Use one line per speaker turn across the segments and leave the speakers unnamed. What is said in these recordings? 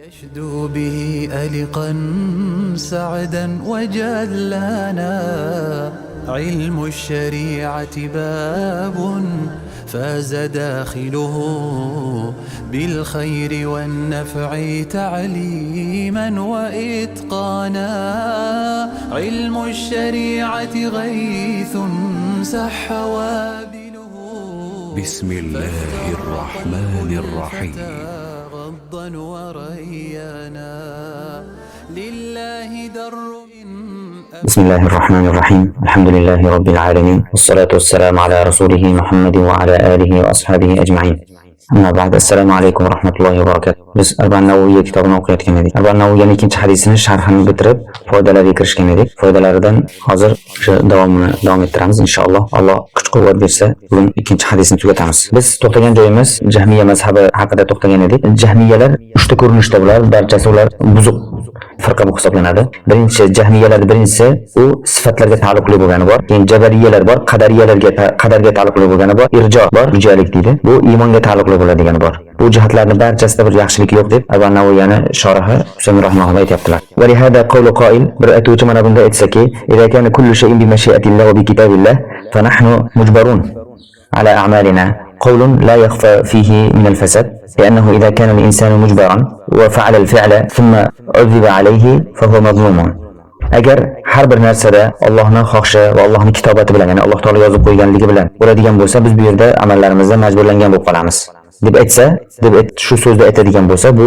يشدو به ألقا سعدا وجلانا، علم الشريعة باب فاز داخله بالخير والنفع تعليما وإتقانا، علم الشريعة غيث سح وابله
بسم الله الرحمن الرحيم.
غضا وريانا، لله در.
بسم الله الرحمن الرحيم، الحمد لله رب العالمين، والصلاة والسلام على رسوله محمد وعلى آله وأصحابه أجمعين، أما بعد، السلام عليكم ورحمة الله وبركاته. Biz Arbain Navoiy kitobini o'qiyotgan edik. Arbain Navoiyning ikkinchi hadisini sharhini bitirib, foydalariga kirishgan edik. Foydalaridan hozir o'sha davomini davom ettiramiz inshaalloh. Alloh kuch-quvvat bersa, bugun ikkinchi hadisni tugatamiz. Biz to'xtagan joyimiz Jahmiya mazhabi haqida to'xtagan edik. Jahmiyalar uchta ko'rinishda bular, barchasi ular buzuq firqa bo'lib hisoblanadi. Birinchi Jahmiyalar, birinchisi u sifatlarga taalluqli bo'lgani bor. Keyin Jabariyalar bor, qadariyalarga, qadarga taalluqli bo'lgani bor. Irjo bor, irjolik deydi. Bu iymonga taalluqli bo'ladigani bor. Bu jihatlarni barchasida bir yaxshilik yo'q deb Abu Navoiyani shorihi Husayn rahimahulloh aytyaptilar. ولهذا قول قائل, bir aytuvchi mana bunda aytsaki, إذا كان كل شيء بمشيئة الله وبكتاب الله فنحن مجبرون على أعمالنا، قول لا يخفى فيه من الفساد، لأنه إذا كان الإنسان مجبرا وفعل الفعل ثم عذب عليه فهو مظلوم. Agar har bir narsada Allohning xohishi va Allohning kitobati bilan, ya'ni Alloh taolo yozib qo'yganligi bilan bo'ladigan bo'lsa, biz bu yerda amallarimizda majburlangan bo'lib qolamiz deb aytsa, deb shu so'zni aytadigan bo'lsa, bu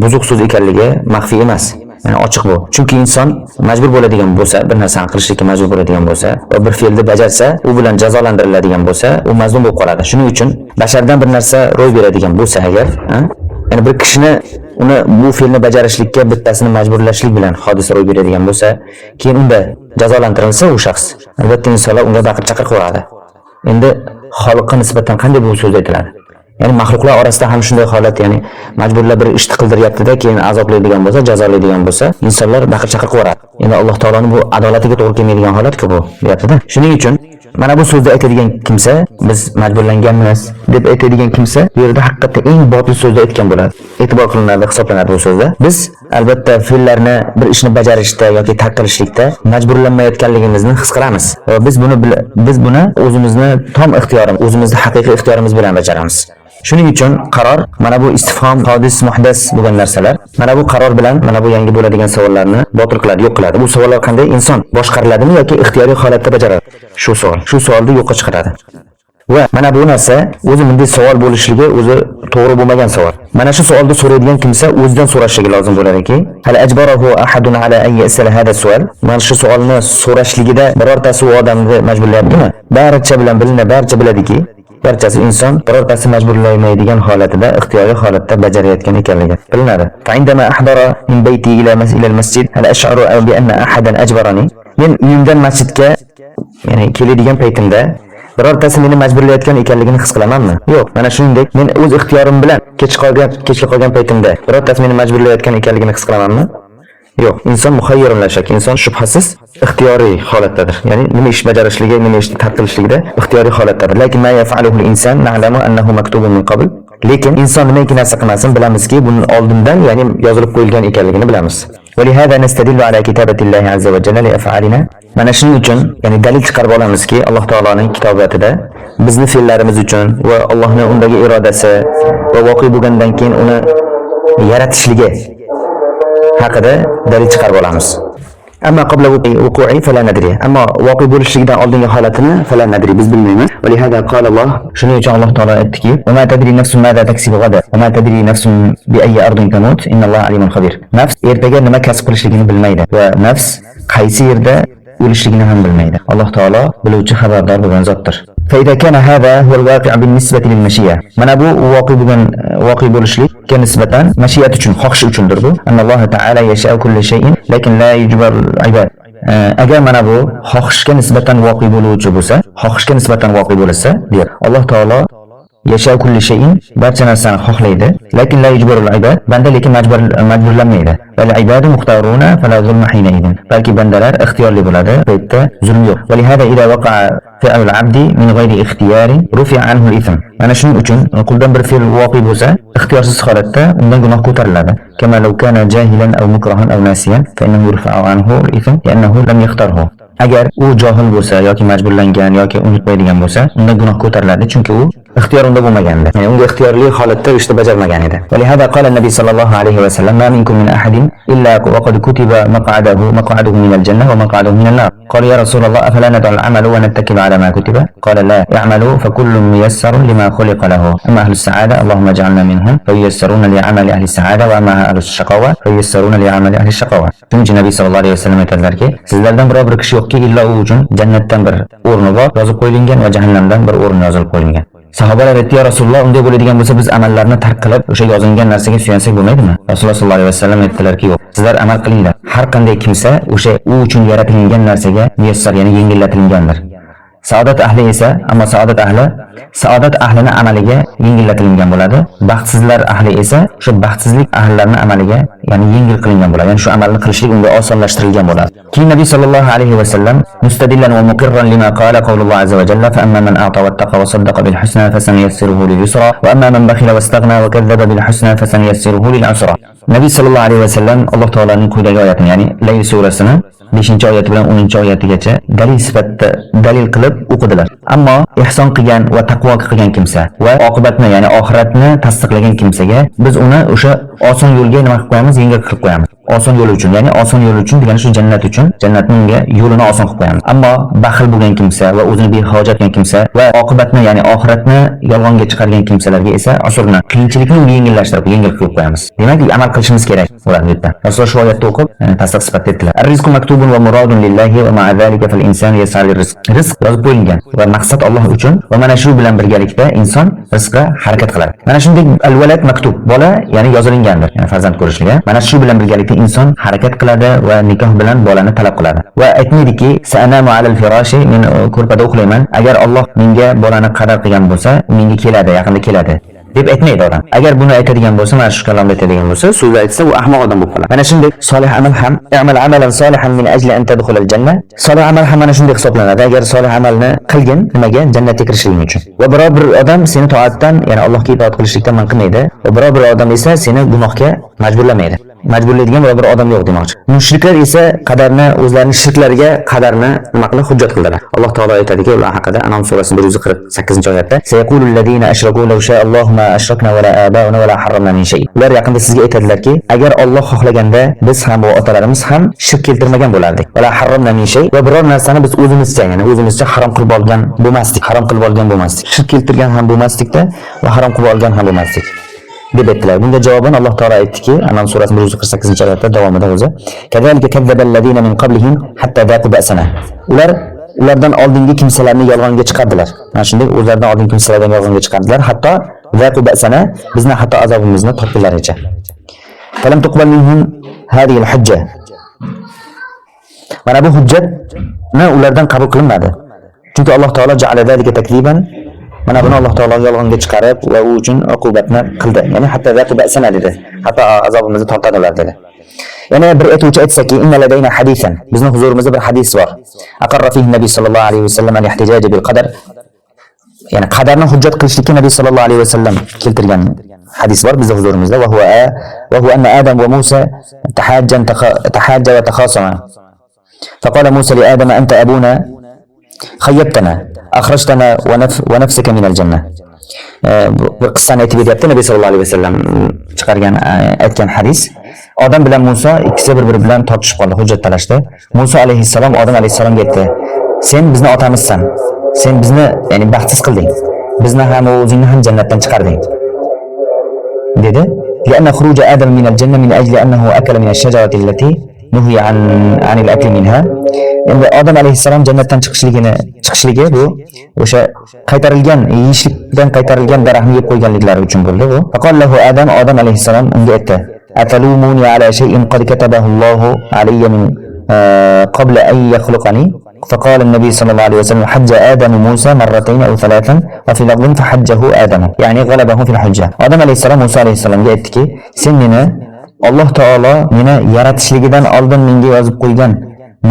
buzuq so'z ekanligi maxfiy emas. Ya'ni ochiq bu. Chunki inson majbur bo'ladigan bo'lsa, bir narsani qilishlikka majbur bo'ladigan bo'lsa va bir fe'lni bajarsa, u bilan jazolantiriladigan bo'lsa, u mazlum bo'lib qoladi. Shuning uchun bashardan bir narsa ro'y beradigan bo'lsa agar, ha? Ya'ni bir kishini uni bu fe'lni bajarishlikka bittasini majburlashlik bilan hodisa ro'y beradigan bo'lsa, keyin unda jazolantirilsa u shaxs, albatta insonlar unga baqir-chaqir qiladi. Endi Xoliqqa nisbatan qanday bu so'z aytiladi? Ya'ni maxluqlar orasida ham shunday holat, ya'ni majburlab bir ishni qildiryapti-da, keyin azoblaydigan bo'lsa, jazolaydigan bo'lsa, insonlar baqir-chaqir qilaveradi. Endi Alloh taoloning bu adolatiga to'g'ri kelmaydigan holat-ku bu, deyapti-da. Shuning uchun mana bu so'zni aytadigan kimsa, biz majburlanganmiz deb aytadigan kimsa, bu yerda haqiqatda eng botil so'zni aytgan bo'ladi. E'tibor qilinadi, hisoblanadi bu so'zda. Biz albatta fe'llarni, bir ishni bajarishda yoki tark qilishlikda majburlanmayotganligimizni his qilamiz. Va biz buni o'zimizni tom ixtiyorimiz, o'zimizni haqiqiy ixtiyorimiz bilan bajaramiz. Shuning uchun qaror mana bu istifhom, hodis, muhdas bo'lgan narsalar, mana bu qaror bilan mana bu yangi bo'ladigan savollarni botil qiladi, yo'q qiladi. Bu savollar qanday inson boshqariladimi yoki ixtiyoriy holatda bajaradi? Shu savol. Shu savolni yo'qqa chiqaradi. Va mana bu narsa o'zi bunday savol bo'lishligi o'zi to'g'ri bo'lmagan savol. Mana shu savolni so'raydigan kimsa o'zidan so'rashligi lozim bo'ladiki, هل أجبره أحد على أن يسأل هذا السؤال? Mana shu savolni so'rashligida birortasi u odamni majburlayaptimi? Barcha bilan bilinadi, barcha biladiki, barchasi inson birortasi majburlaymaydigan holatida ixtiyoriy holatda bajarayotgan ekanligi bilinadi. فعندما أحضر من بيتي إلى المسجد هل أشعر بأن أحدا أجبرني? Men uyimdan masjidga, ya'ni keladigan paytimda birortasi meni majburlayotgan ekanligini his qilamanmi? Yo'q. Mana shuningdek, men o'z ixtiyorim bilan kechga qolgan paytimda birortasi meni majburlayotgan ekanligini his qilamanmi? Yo'q. Inson مخير لا شك, inson shubhasiz ixtiyoriy holatdadir. Ya'ni nima ish bajarishligi, nima ishni tark qilishligida ixtiyoriy holatdadir. لكن ما يفعله الإنسان نعلم أنه مكتوب من قبل. Lekin inson nimaiki narsa qilmasin, bilamizki, buning oldindan, ya'ni yozilib qo'yilgan ekanligini bilamiz. ولهذا نستدل على كتابة الله عز وجل لأفعالنا. Mana shuning uchun, ya'ni dalil chiqarib olamizki, Alloh taoloning kitobatida bizni fe'llarimiz uchun va Allohning undagi irodasi va voqe bo'lgandan keyin uni yaratishligi haqida dalil chiqarib olamiz. أما قبل وقوعه فلا ندري. Ammo voqe bo'lishligidan oldingi holatini فلا ندري, biz bilmaymiz. ولهذا قال الله, shuning uchun Alloh taolo aytdiki: "وما تدري نفس ماذا تكسب غدا وما تدري نفس بأي أرض تموت إن الله عليم خبير." Nafs ertaga nima kasb qilishligini bilmaydi va nafs qaysi yerda o'lishligini ham bilmaydi. Alloh taolo biluvchi, xabardor bo'lgan zotdir. فإذا كان هذا هو الواقع بالنسبة للمشيئة. Mana bu voqe bo'lgan, voqe bo'lishlikka nisbatan mashiyat uchun, xohish uchundir bu. أن الله تعالى يشاء كل شيء لكن لا يجبر العباد. Agar mana bu xohishga nisbatan voqe bo'luvchi bo'lsa, xohishga nisbatan voqe bo'lsa, deyapti. Alloh taolo Yasha kulli shay'in, barcha narsani xohlaydi. Lakin la yujbarul ibad, banda lekin majburlanmaydi. Bal ibadu muxtaruna fala zulma hina idin. Balki bandalar ixtiyorli bo'ladi. Bu yerda zulm yo'q. Va lihada ida waqa'a fi'lul abdi min g'ayri ixtiyarin rufi'a anhu al-ithm. Mana shuning uchun quldan bir fe'l voqe bo'lsa, ixtiyorsiz holatda undan gunoh ko'tariladi. Kama law kana jahilan aw mukrahan aw nasiyan fa innahu yurfa'u anhu al-ithm li'annahu lam yakhtarhu. Agar u johil bo'lsa yoki majburlangan yoki unutmaydigan bo'lsa, undan gunoh ko'tariladi, chunki u ixtiyor unda bo'lmagandi. Ya'ni unga ixtiyorli holatda ishni bajarmagan edi. ولهذا قال النبي صلى الله عليه وسلم: ما منكم من أحد إلا وقد كتب مقعده من الجنة ومقعده من النار. قالوا: يا رسول الله، أفلا ندع العمل ونتكل على ما كتب؟ قال: لا، اعملوا فكل ميسر لما خلق له. أما أهل السعادة، اللهم اجعلنا منهم، فييسرون لعمل أهل السعادة، وأما أهل الشقاوة فييسرون لعمل أهل الشقاوة. Shuning uchun Nabiy sallallohu alayhi vasallam aytadilarki, sizlardan biror bir kishi yo'qki, illo u uchun jannatdan bir o'rni bor, yozib qo'yilgan va jahannamdan bir o'rin yozilib qo'yilgan. Sahobalar aytdi: "Ya Rasululloh, unday bo'ladigan bo'lsa, biz amallarni tark qilib, o'sha yozilgan narsaga suyansak bo'lmaydimi?" Rasululloh sollallohu alayhi vasallam aytdilarki, "Yo'q. Sizlar amal qilinglar. Har qanday kimsa o'sha u uchun yaratilgan narsaga muyassar, ya'ni yengillatilgandir. Saodat ahli esa, ammo saodat ahli saodat ahlini amaliga yengillatilgan bo'ladi. Baxtsizlar ahli esa o'sha baxtsizlik ahllarini amaliga, ya'ni yengil qilingan bo'ladi. Ya'ni shu amalni qilishlik unga osonlashtirilgan bo'ladi. Keyin Nabiy sollallohu alayhi vasallam mustadillan va muqirran lima qala qawlulloh azza va jalla: fa amma man a'ta wattaqa wa saddaqa bil husna fasanuyassiruhu lil yusra wa amma man bakhila wastaghna wa kazzaba bil husna fasanuyassiruhu lil usra. Nabiy sollallohu alayhi vasallam Alloh taoloning quyidagi oyatini, ya'ni Layl surasini 5 oyati bilan 10 oyatigacha dalil sifatida dalil qilib o'qidilar. Ammo ihson qilgan va taqvo qilgan kimsa va oqibatni, ya'ni oxiratni tasdiqlagan kimsaga biz uni o'sha oson yo'lga nima qilib qo'yamiz? Yengil qilib qo'yamiz. Oson yo'l uchun, ya'ni oson yo'l uchun degani shu jannat uchun, jannatning unga yo'lini oson qilib qo'yamiz. Ammo baxil bo'lgan kimsa va o'zini behojat qilgan kimsa va oqibatni, ya'ni oxiratni yolg'onga chiqargan kimsalarga esa usurni, qiyinchilikni unga yengillashtirib, yengil qilib qo'yamiz. Demak, amal qilishimiz kerak bo'ladi bu yerda. Rasululloh shu oyatni o'qib, tasdiq sifatida aytdilar: Ar-rizqu maktubun va muradun lillahi va ma'a zalika fal insanu yas'a lir-rizq. Rizq yozib qo'yilgan va maqsad Alloh uchun va mana shu bilan birgalikda inson rizqqa harakat qiladi. Mana shunday al-walad maktub, bola ya'ni yozilingandir, ya'ni farzand ko'rishligi. Mana shu bilan birgalikda inson harakat qiladi va nikoh bilan bolani talab qiladi. Va aytmaydiki: sa'anamu alal firashi, men ko'rpada uxlayman. Agar Alloh menga bolani qadar qilgan bo'lsa, u menga keladi, yaqinda keladi deb aytmaydi odam. Agar buni aytadigan bo'lsa, mana shu kalomda aytadigan bo'lsa, so'zni aytsa, u ahmoq odam bo'lib qoladi. Mana shunday solih amal ham, i'mal amalan solihan min ajli an tadkhulal janna. Solih amal ham mana shunday hisoblanadi. Agar solih amalni qilgin, nimaga? Jannatga kirishliging uchun. Va biror bir odam seni toatdan, ya'ni Allohga itoat qilishlikdan man qilmaydi. Va biror bir odam esa seni gunohga majburlamaydi. Majburlaydigan biror bir odam yo'q demoqchi. Mushriklar esa qadarni o'zlarining shirklariga qadarni nima qilib hujjat qildilar. Alloh taolo aytadiki ular haqida Anom surasining 148-oyatda: Sayaqulul ladina ashraku law sha Allohu ma ashrakna va la abauna va la harramna min shay. Ular yaqinda sizga aytadilarki, agar Alloh xohlaganda biz ham va otalarimiz ham shirk keltirmagan bo'lardik. Va la harramna min shay, va biror narsani biz o'zimizcha, ya'ni o'zimizcha harom qilib olgan bo'lmasdik, harom qilib olgan bo'lmasdik. Shirk keltirgan ham bo'lmasdikda va harom qilib olgan ham bo'lmasdik deb aytdilar. Bunga javoban Alloh taolo aytdiki, Anom surasining 148-oyatda davomida o'zi: Kadhalika kazzaballazina min qablihim hatta daqu ba'sana. Ular ulardan oldingi kimsalarni yolg'onga chiqardilar. Mana shunday o'zlaridan oldingi kimsalardan yolg'onga chiqardilar, hatto daqu ba'sana, bizni hatto azobimizni topgunlaricha. Falam tuqbal minhum hadhihi al-hujja. Mana bu hujjatni ulardan qabul qilinmadi. Chunki Alloh taolo ja'ala zalika takziban, mana buni Alloh taolo yolg'onga chiqarib va u uchun uqubatni qildi. Ya'ni hatta daqu ba'sana dedi. Hatto azobimizni tortadilar dedi. Yana bir aytuvchi aytsaki, inna ladayna hadisan. Bizning huzurimizda bir hadis bor. Aqarra fihi Nabiy sallallohu alayhi vasallam al-ihtijaj bil qadar. Ya'ni qadarni hujjat qilishlikka Nabiy sallallohu alayhi vasallam keltirgan hadis bor bizning huzurimizda. Va huwa anna Adam va Musa tahajja va takhasama. فقال موسى لآدم: أنت أبونا، خيبتنا، أخرجتنا ونفسك من الجنة. Bu qissani aytib beryapti Nabiy sallallohu alayhi vasallam chiqargan, aytgan hadis. Odam bilan Muso ikkisi bir-biri bilan tortishib qoldi, hujjat talashdi. Muso alayhissalom Odam alayhissalomga aytdi: "Sen bizni otamizsan. Sen bizni, ya'ni baxtsiz qilding. Bizni ham va o'zingni ham jannatdan chiqarding." dedi. لأن خروج آدم من الجنة من أجل أنه أكل من الشجرة التي نهي عن الأكل منها. Endi Odam alayhissalom jannatdan chiqishligi bu o'sha qaytarilgan yeyishlikdan qaytarilgan daraxtni yeb qo'yganliklari uchun bo'ldi bu. Faqal lahu Adam, Odam alayhissalom unga aytdi: "Atalumuni ala shay'in qad katabahu Allohu alayya min qabla an yakhluqani?" فقال النبي صلى الله عليه وسلم حج آدم موسى مرتين أو ثلاثا وفي لفظ فحجه آدم يعني غلبه في الحجة. Odam alayhissalom Musa alayhissalomga aytdiki, sen meni Alloh taolo meni yaratishligidan oldin menga yozib qo'ygan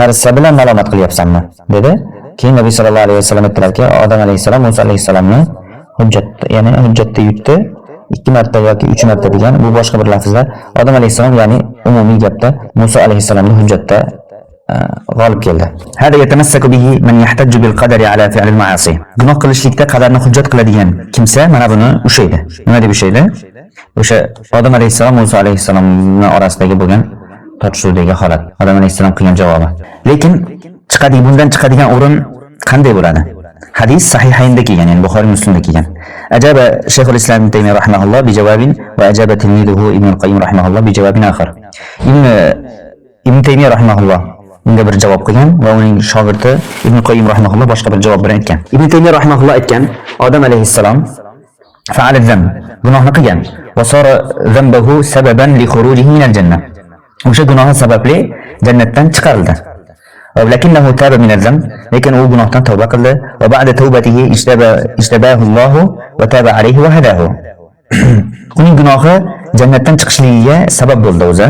narsa bilan malomat qilyapsanmi, dedi. Keyin Nabiy sallallohu alayhi vasallam aytdilarki, Odam alayhissalom Musa alayhissalomni hujjat, ya'ni hujjatda yutdi 2 marta yoki 3 marta degan, bu boshqa bir lafzda Odam alayhissalom, ya'ni umumiy gapda Musa alayhissalomni hujjatda g'olib keldi. هذا يتمسك به من يحتج بالقدر على فعل المعاصي. Gunoh qilishlikda qadarni hujjat qiladigan kimsa mana buni ushlaydi. Nima deb ushlaydi? O'sha Odam alayhissalom Musa alayhissalomning orasidagi bo'lgan tortishuvdagi holat. Odam alayhissalom qilgan javobi. Lekin chiqadigan, bundan chiqadigan o'rin qanday bo'ladi? Hadis Sahihaynda kelgan, ya'ni Buxoriy Muslimda kelgan. أجاب شيخ الإسلام ابن تيمية رحمه الله بجواب وأجاب تلميذه ابن القيم رحمه الله بجواب آخر. Ibn Taymiya rahimahulloh unga bir javob qilgan va uning shogirdi Ibn Qoyyim rahimahulloh boshqa bir javob bilan aytgan. Ibn Taymiya rahimahulloh aytgan, Odam alayhissalom فعل الذنب, gunohni qilgan وصار ذنبه سببا لخروجه من الجنة. O'sha gunohi sababli jannatdan chiqarildi. ولكنه تاب من الذنب, lekin u gunohdan tavba qildi وبعد توبته اجتباه الله وتاب عليه وهداه. Uning gunohi jannatdan chiqishligiga sabab bo'ldi o'zi.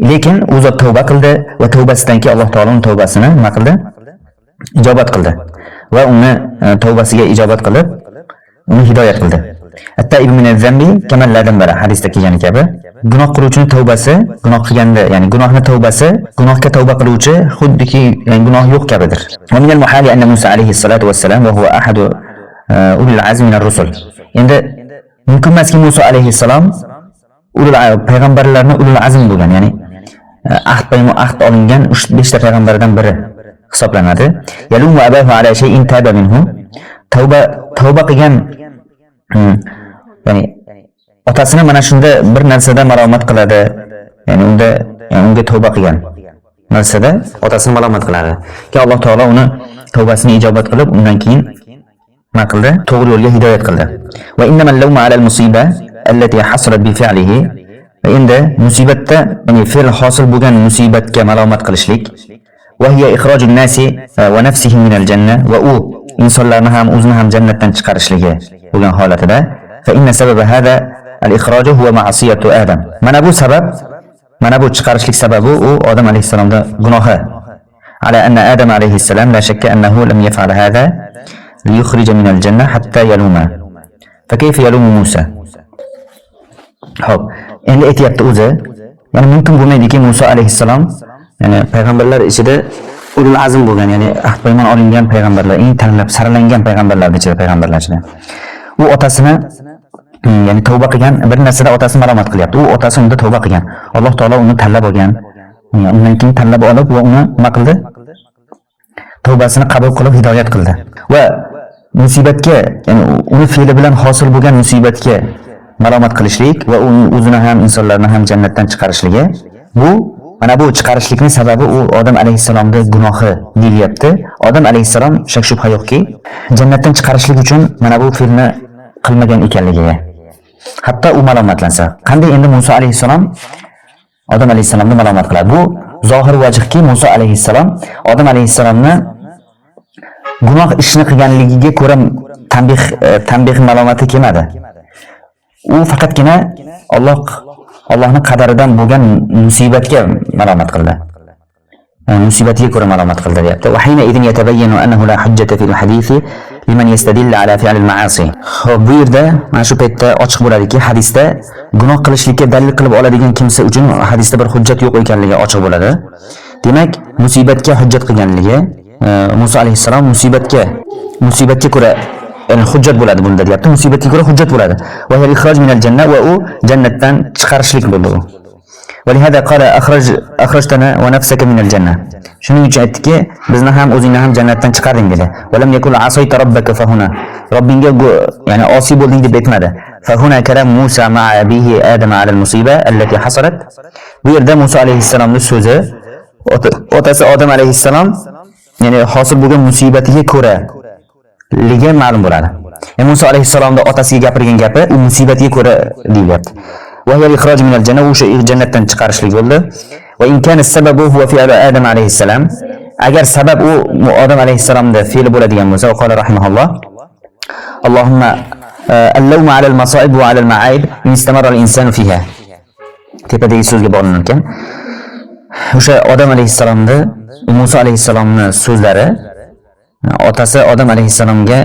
Lekin u zot tavba qildi va tavbasidan keyin Alloh taolo uning tavbasini nima qildi? Ijobat qildi. Va uni tavbasiga ijobat qilib, uni hidoyat qildi. التائب من الذنب كمن لا ذنب له hadisda kelgani kabi, gunoh qiluvchining tavbasi, gunoh qilganda, ya'ni gunohni tavbasi, gunohga tavba qiluvchi xuddiki, ya'ni gunoh yo'q kabidir. ومن المحال أن موسى عليه الصلاة والسلام وهو أحد أولي العزم من الرسل. Endi mumkin emaski Musa alayhissalom ulul payg'ambarlarni ulul azm bo'lgan, ya'ni ahd paymon ahd olingan 5 ta payg'ambardan biri hisoblanadi. يلوم أباه على شيء تاب منه. Tavba qilgan, ya'ni otasini mana shunda bir narsada malomat qiladi. Ya'ni unda, ya'ni unga tavba qilgan narsada otasini malomat qiladi. Keyin Alloh taolo uni tavbasini ijobat qilib, undan keyin nima qildi? To'g'ri yo'lga hidoyat qildi. وإنما اللوم على المصيبة التي حصلت بفعله. Va endi musibatda, ya'ni fe'l hosil bo'lgan musibatga malomat qilishlik وهي إخراج الناس ونفسه من الجنة va u insonlarni ham o'zini ham jannatdan chiqarishligi bo'lgan holatida فإن سبب هذا الإخراج هو معصية آدم. Mana bu sabab, mana bu chiqarishlik sababi u Odam alayhissalomda gunohi. على أن آدم عليه السلام لا شك أنه لم يفعل هذا ليخرج من الجنة حتى يلوم فكيف يلوم موسى. Xo'p, endi aytyapti o'zi, ya'ni mumkin bo'lmaydiki Musa alayhissalom, ya'ni payg'ambarlar ichida ulul azm bo'lgan, ya'ni ahd paymon olingan payg'ambarlar, eng tanlab saralangan payg'ambarlar ichida, payg'ambarlar ichida. U otasini, ya'ni tavba qilgan bir narsada otasini malomat qilyapti. U otasi unda tavba qilgan. Alloh taolo uni tanlab olgan. Undan keyin tanlab olib va uni nima qildi? Tavbasini qabul qilib hidoyat qildi. Va musibatga, ya'ni uni fe'li bilan hosil bo'lgan musibatga malomat qilishlik va uni o'zini ham insonlarni ham jannatdan chiqarishligi, bu mana bu chiqarishlikning sababi u Odam alayhissalomning gunohi deyilyapti. Odam alayhissalom shak shubha yo'qki, jannatdan chiqarishlik uchun mana bu fe'lni qilmagan ekanligiga. Hatto u malomatlansa, qanday endi Musa alayhissalom Odam alayhissalomni malomat qiladi? Bu zohir vajhki Musa alayhissalom Odam alayhissalomni gunoh ishni qilganligiga ko'ra tanbih malomati kelmadi. U faqatgina Allohning qadaridan bo'lgan musibatga malomat qildi. Musibatiga ko'ra malomat qildi deyapti. وحينئذ يتبين أنه لا حجة في الحديث لمن يستدل على فعل المعاصي. Xo'p, bu yerda mana shu paytda ochiq bo'ladiki, hadisda gunoh qilishlikka dalil qilib oladigan kimsa uchun hadisda bir hujjat yo'q ekanligi ochiq bo'ladi. Demak, musibatga hujjat qilganligi, Musa alayhissalom musibatga ko'ra, ya'ni hujjat bo'ladi bunda deyapti. Musibatga ko'ra hujjat bo'ladi. وهي الإخراج من الجنة va u jannatdan chiqarishlik bo'ldi u. ولهذا قال أخرجتنا ونفسك من الجنة. Shuning uchun aytdiki, bizni ham o'zingni ham jannatdan chiqarding dedi. ولم يقل عصيت ربك فهنا. Robbingga ya'ni osiy bo'lding deb aytmadi. فهنا كلام موسى مع أبيه آدم على المصيبة التي حصلت. Bu yerda Musa alayhissalomning so'zi otasi Odam alayhissalom, ya'ni hosil bo'lgan musibatiga ko'ra ligi ma'lum bo'ladi. Ya'ni Musa alayhissalomning otasiga gapirgan gapi u musibatiga ko'ra deyilyapti. وهي الإخراج من الجنة, o'sha jannatdan chiqarishlik bo'ldi. وإن كان السبب هو فعل آدم عليه السلام. Agar sabab u Odam alayhissalomda fe'li bo'ladigan bo'lsa, qala rahimahulloh: Allohumma al-lawma 'ala al-masa'ib wa 'ala al-ma'ayib in istamarra al-insanu fiha. Tepadagi so'zga bog'lanar ekan. O'sha Odam alayhissalomni, Musa alayhissalomni so'zlari otasi Odam alayhissalomga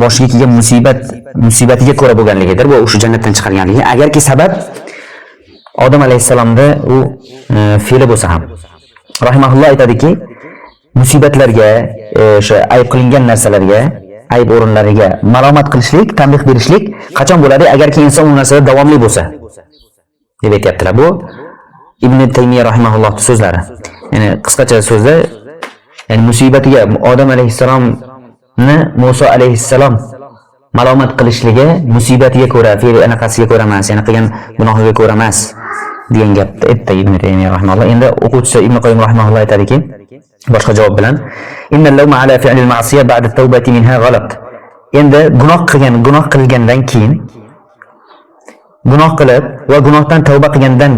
boshiga kelgan musibatiga ko'ra bo'lganligidir. Bu o'sha jannatdan chiqarganligi. Agarki sabab Odam alayhissalomda u fe'li bo'lsa ham. Rahimahulloh aytadiki, musibatlarga, o'sha ayb qilingan narsalarga, ayb o'rinlariga malomat qilishlik, tanbih berishlik qachon bo'ladi? Agarki inson u narsada davomli bo'lsa, deb aytyaptilar. Bu Ibn Taymiya rahimahulloh so'zlari. Ya'ni qisqacha so'zda, ya'ni musibatiga Odam alayhissalomni Musa alayhissalom malomat qilishligi musibatiga ko'ra, fe'li anaqasiga ko'ra emas, ya'ni qilgan gunohiga ko'ra emas degan gapni aytdi Ibn Taymiya rahimahulloh. Endi o'quvchisi Ibn Qoyyim rahimahulloh aytadiki, boshqa javob bilan: innal lawma ala fi'li al-ma'siyah ba'da tawbati minha g'alat. Endi gunoh qilgan, gunoh qilgandan keyin, gunoh qilib va gunohdan tavba qilgandan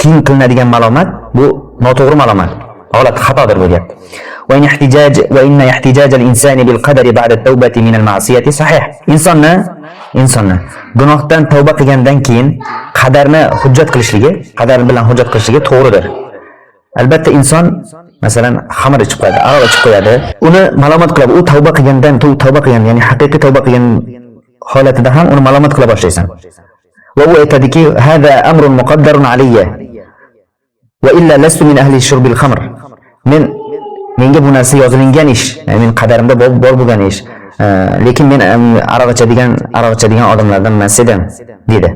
keyin qilinadigan malomat bu noto'g'ri malomat. G'alat, xatodir bu deyapti. Va inna ihtijaj al-insani bil qadari ba'da tawbati min al-ma'siyati sahih. Insonni gunohdan tavba qilgandan keyin qadarni hujjat qilishligi, qadar bilan hujjat qilishligi to'g'ridir. Albatta inson, masalan, xamir ichib qo'yadi, aroq ichib qo'yadi. Uni malomat qiladi. U tavba qilgandan, tavba qilgan, ya'ni haqiqiy tavba qilgan holatida ham uni malomat qila boshlaysan. Va u aytadiki: "Hada amrun muqaddarun alayya. Va illa lastu min ahli shurbil khamr." Menga bu narsa yozilingan ish, ya'ni men qadarimda bor bo'lgan ish. Lekin men aroq ichadigan odamlardan emas edim, dedi.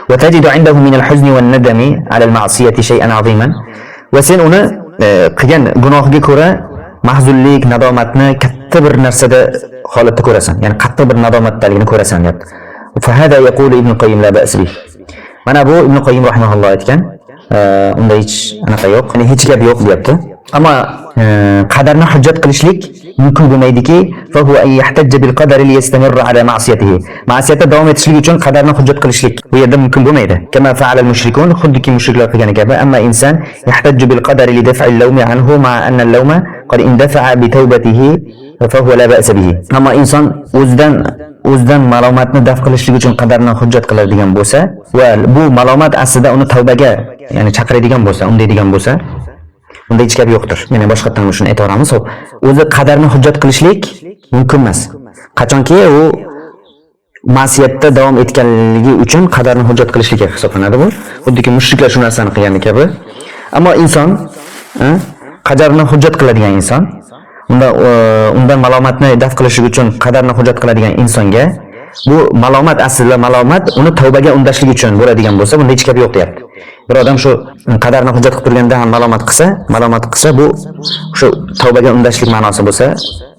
Va tajidu indahu min al-huzni wan-nadami ala al-ma'siyati shay'an 'aziman. Va sen uni qilgan gunohiga ko'ra mahzunlik, nadomatni katta bir narsada holatda ko'rasan. Ya'ni qattiq bir nadomatdaligini ko'rasan, deyapti. فهذا يقول ابن القيم لا بأس به. Mana bu Ibn Qoyyim rahimahulloh aytgan. Unda hech anaqa yo'q, ya'ni hech gap yo'q, deyapti. Ammo qadarni hujjat qilishlik mumkin bo'lmaydiki, فهو أن يحتج بالقدر ليستمر على معصيته. Ma'siyatda davom etishlik uchun qadarni hujjat qilishlik bu yerda mumkin bo'lmaydi. كما فعل المشركون, xuddiki mushriklar qilgani kabi. أما إنسان يحتج بالقدر لدفع اللوم عنه مع أن اللوم قد اندفع بتوبته فهو لا بأس به. Ammo inson o'zidan malomatni daf qilishlik uchun qadarni hujjat qiladigan bo'lsa va bu malomat aslida uni tavbaga, ya'ni chaqiradigan bo'lsa, undaydigan bo'lsa, unda hech gap yo'qdir. Yana boshqatdan shuni aytaveramiz. Xo'p, o'zi qadarni hujjat qilishlik mumkin emas. Qachonki u ma'siyatda davom etganligi uchun qadarni hujjat qilishlik hisoblanadi bu. Xuddiki mushriklar shu narsani qilgani kabi. Ammo inson, qadarni hujjat qiladigan inson, undan malomatni daf qilishlik uchun qadarni hujjat qiladigan insonga bu malomat, aslida malomat uni tavbaga undashlik uchun bo'ladigan bo'lsa, bunda hech gap yo'q, deyapti. Bir odam shu qadarni hujjat qilib turganda ham malomat qilsa, bu shu tavbaga undashlik ma'nosi bo'lsa,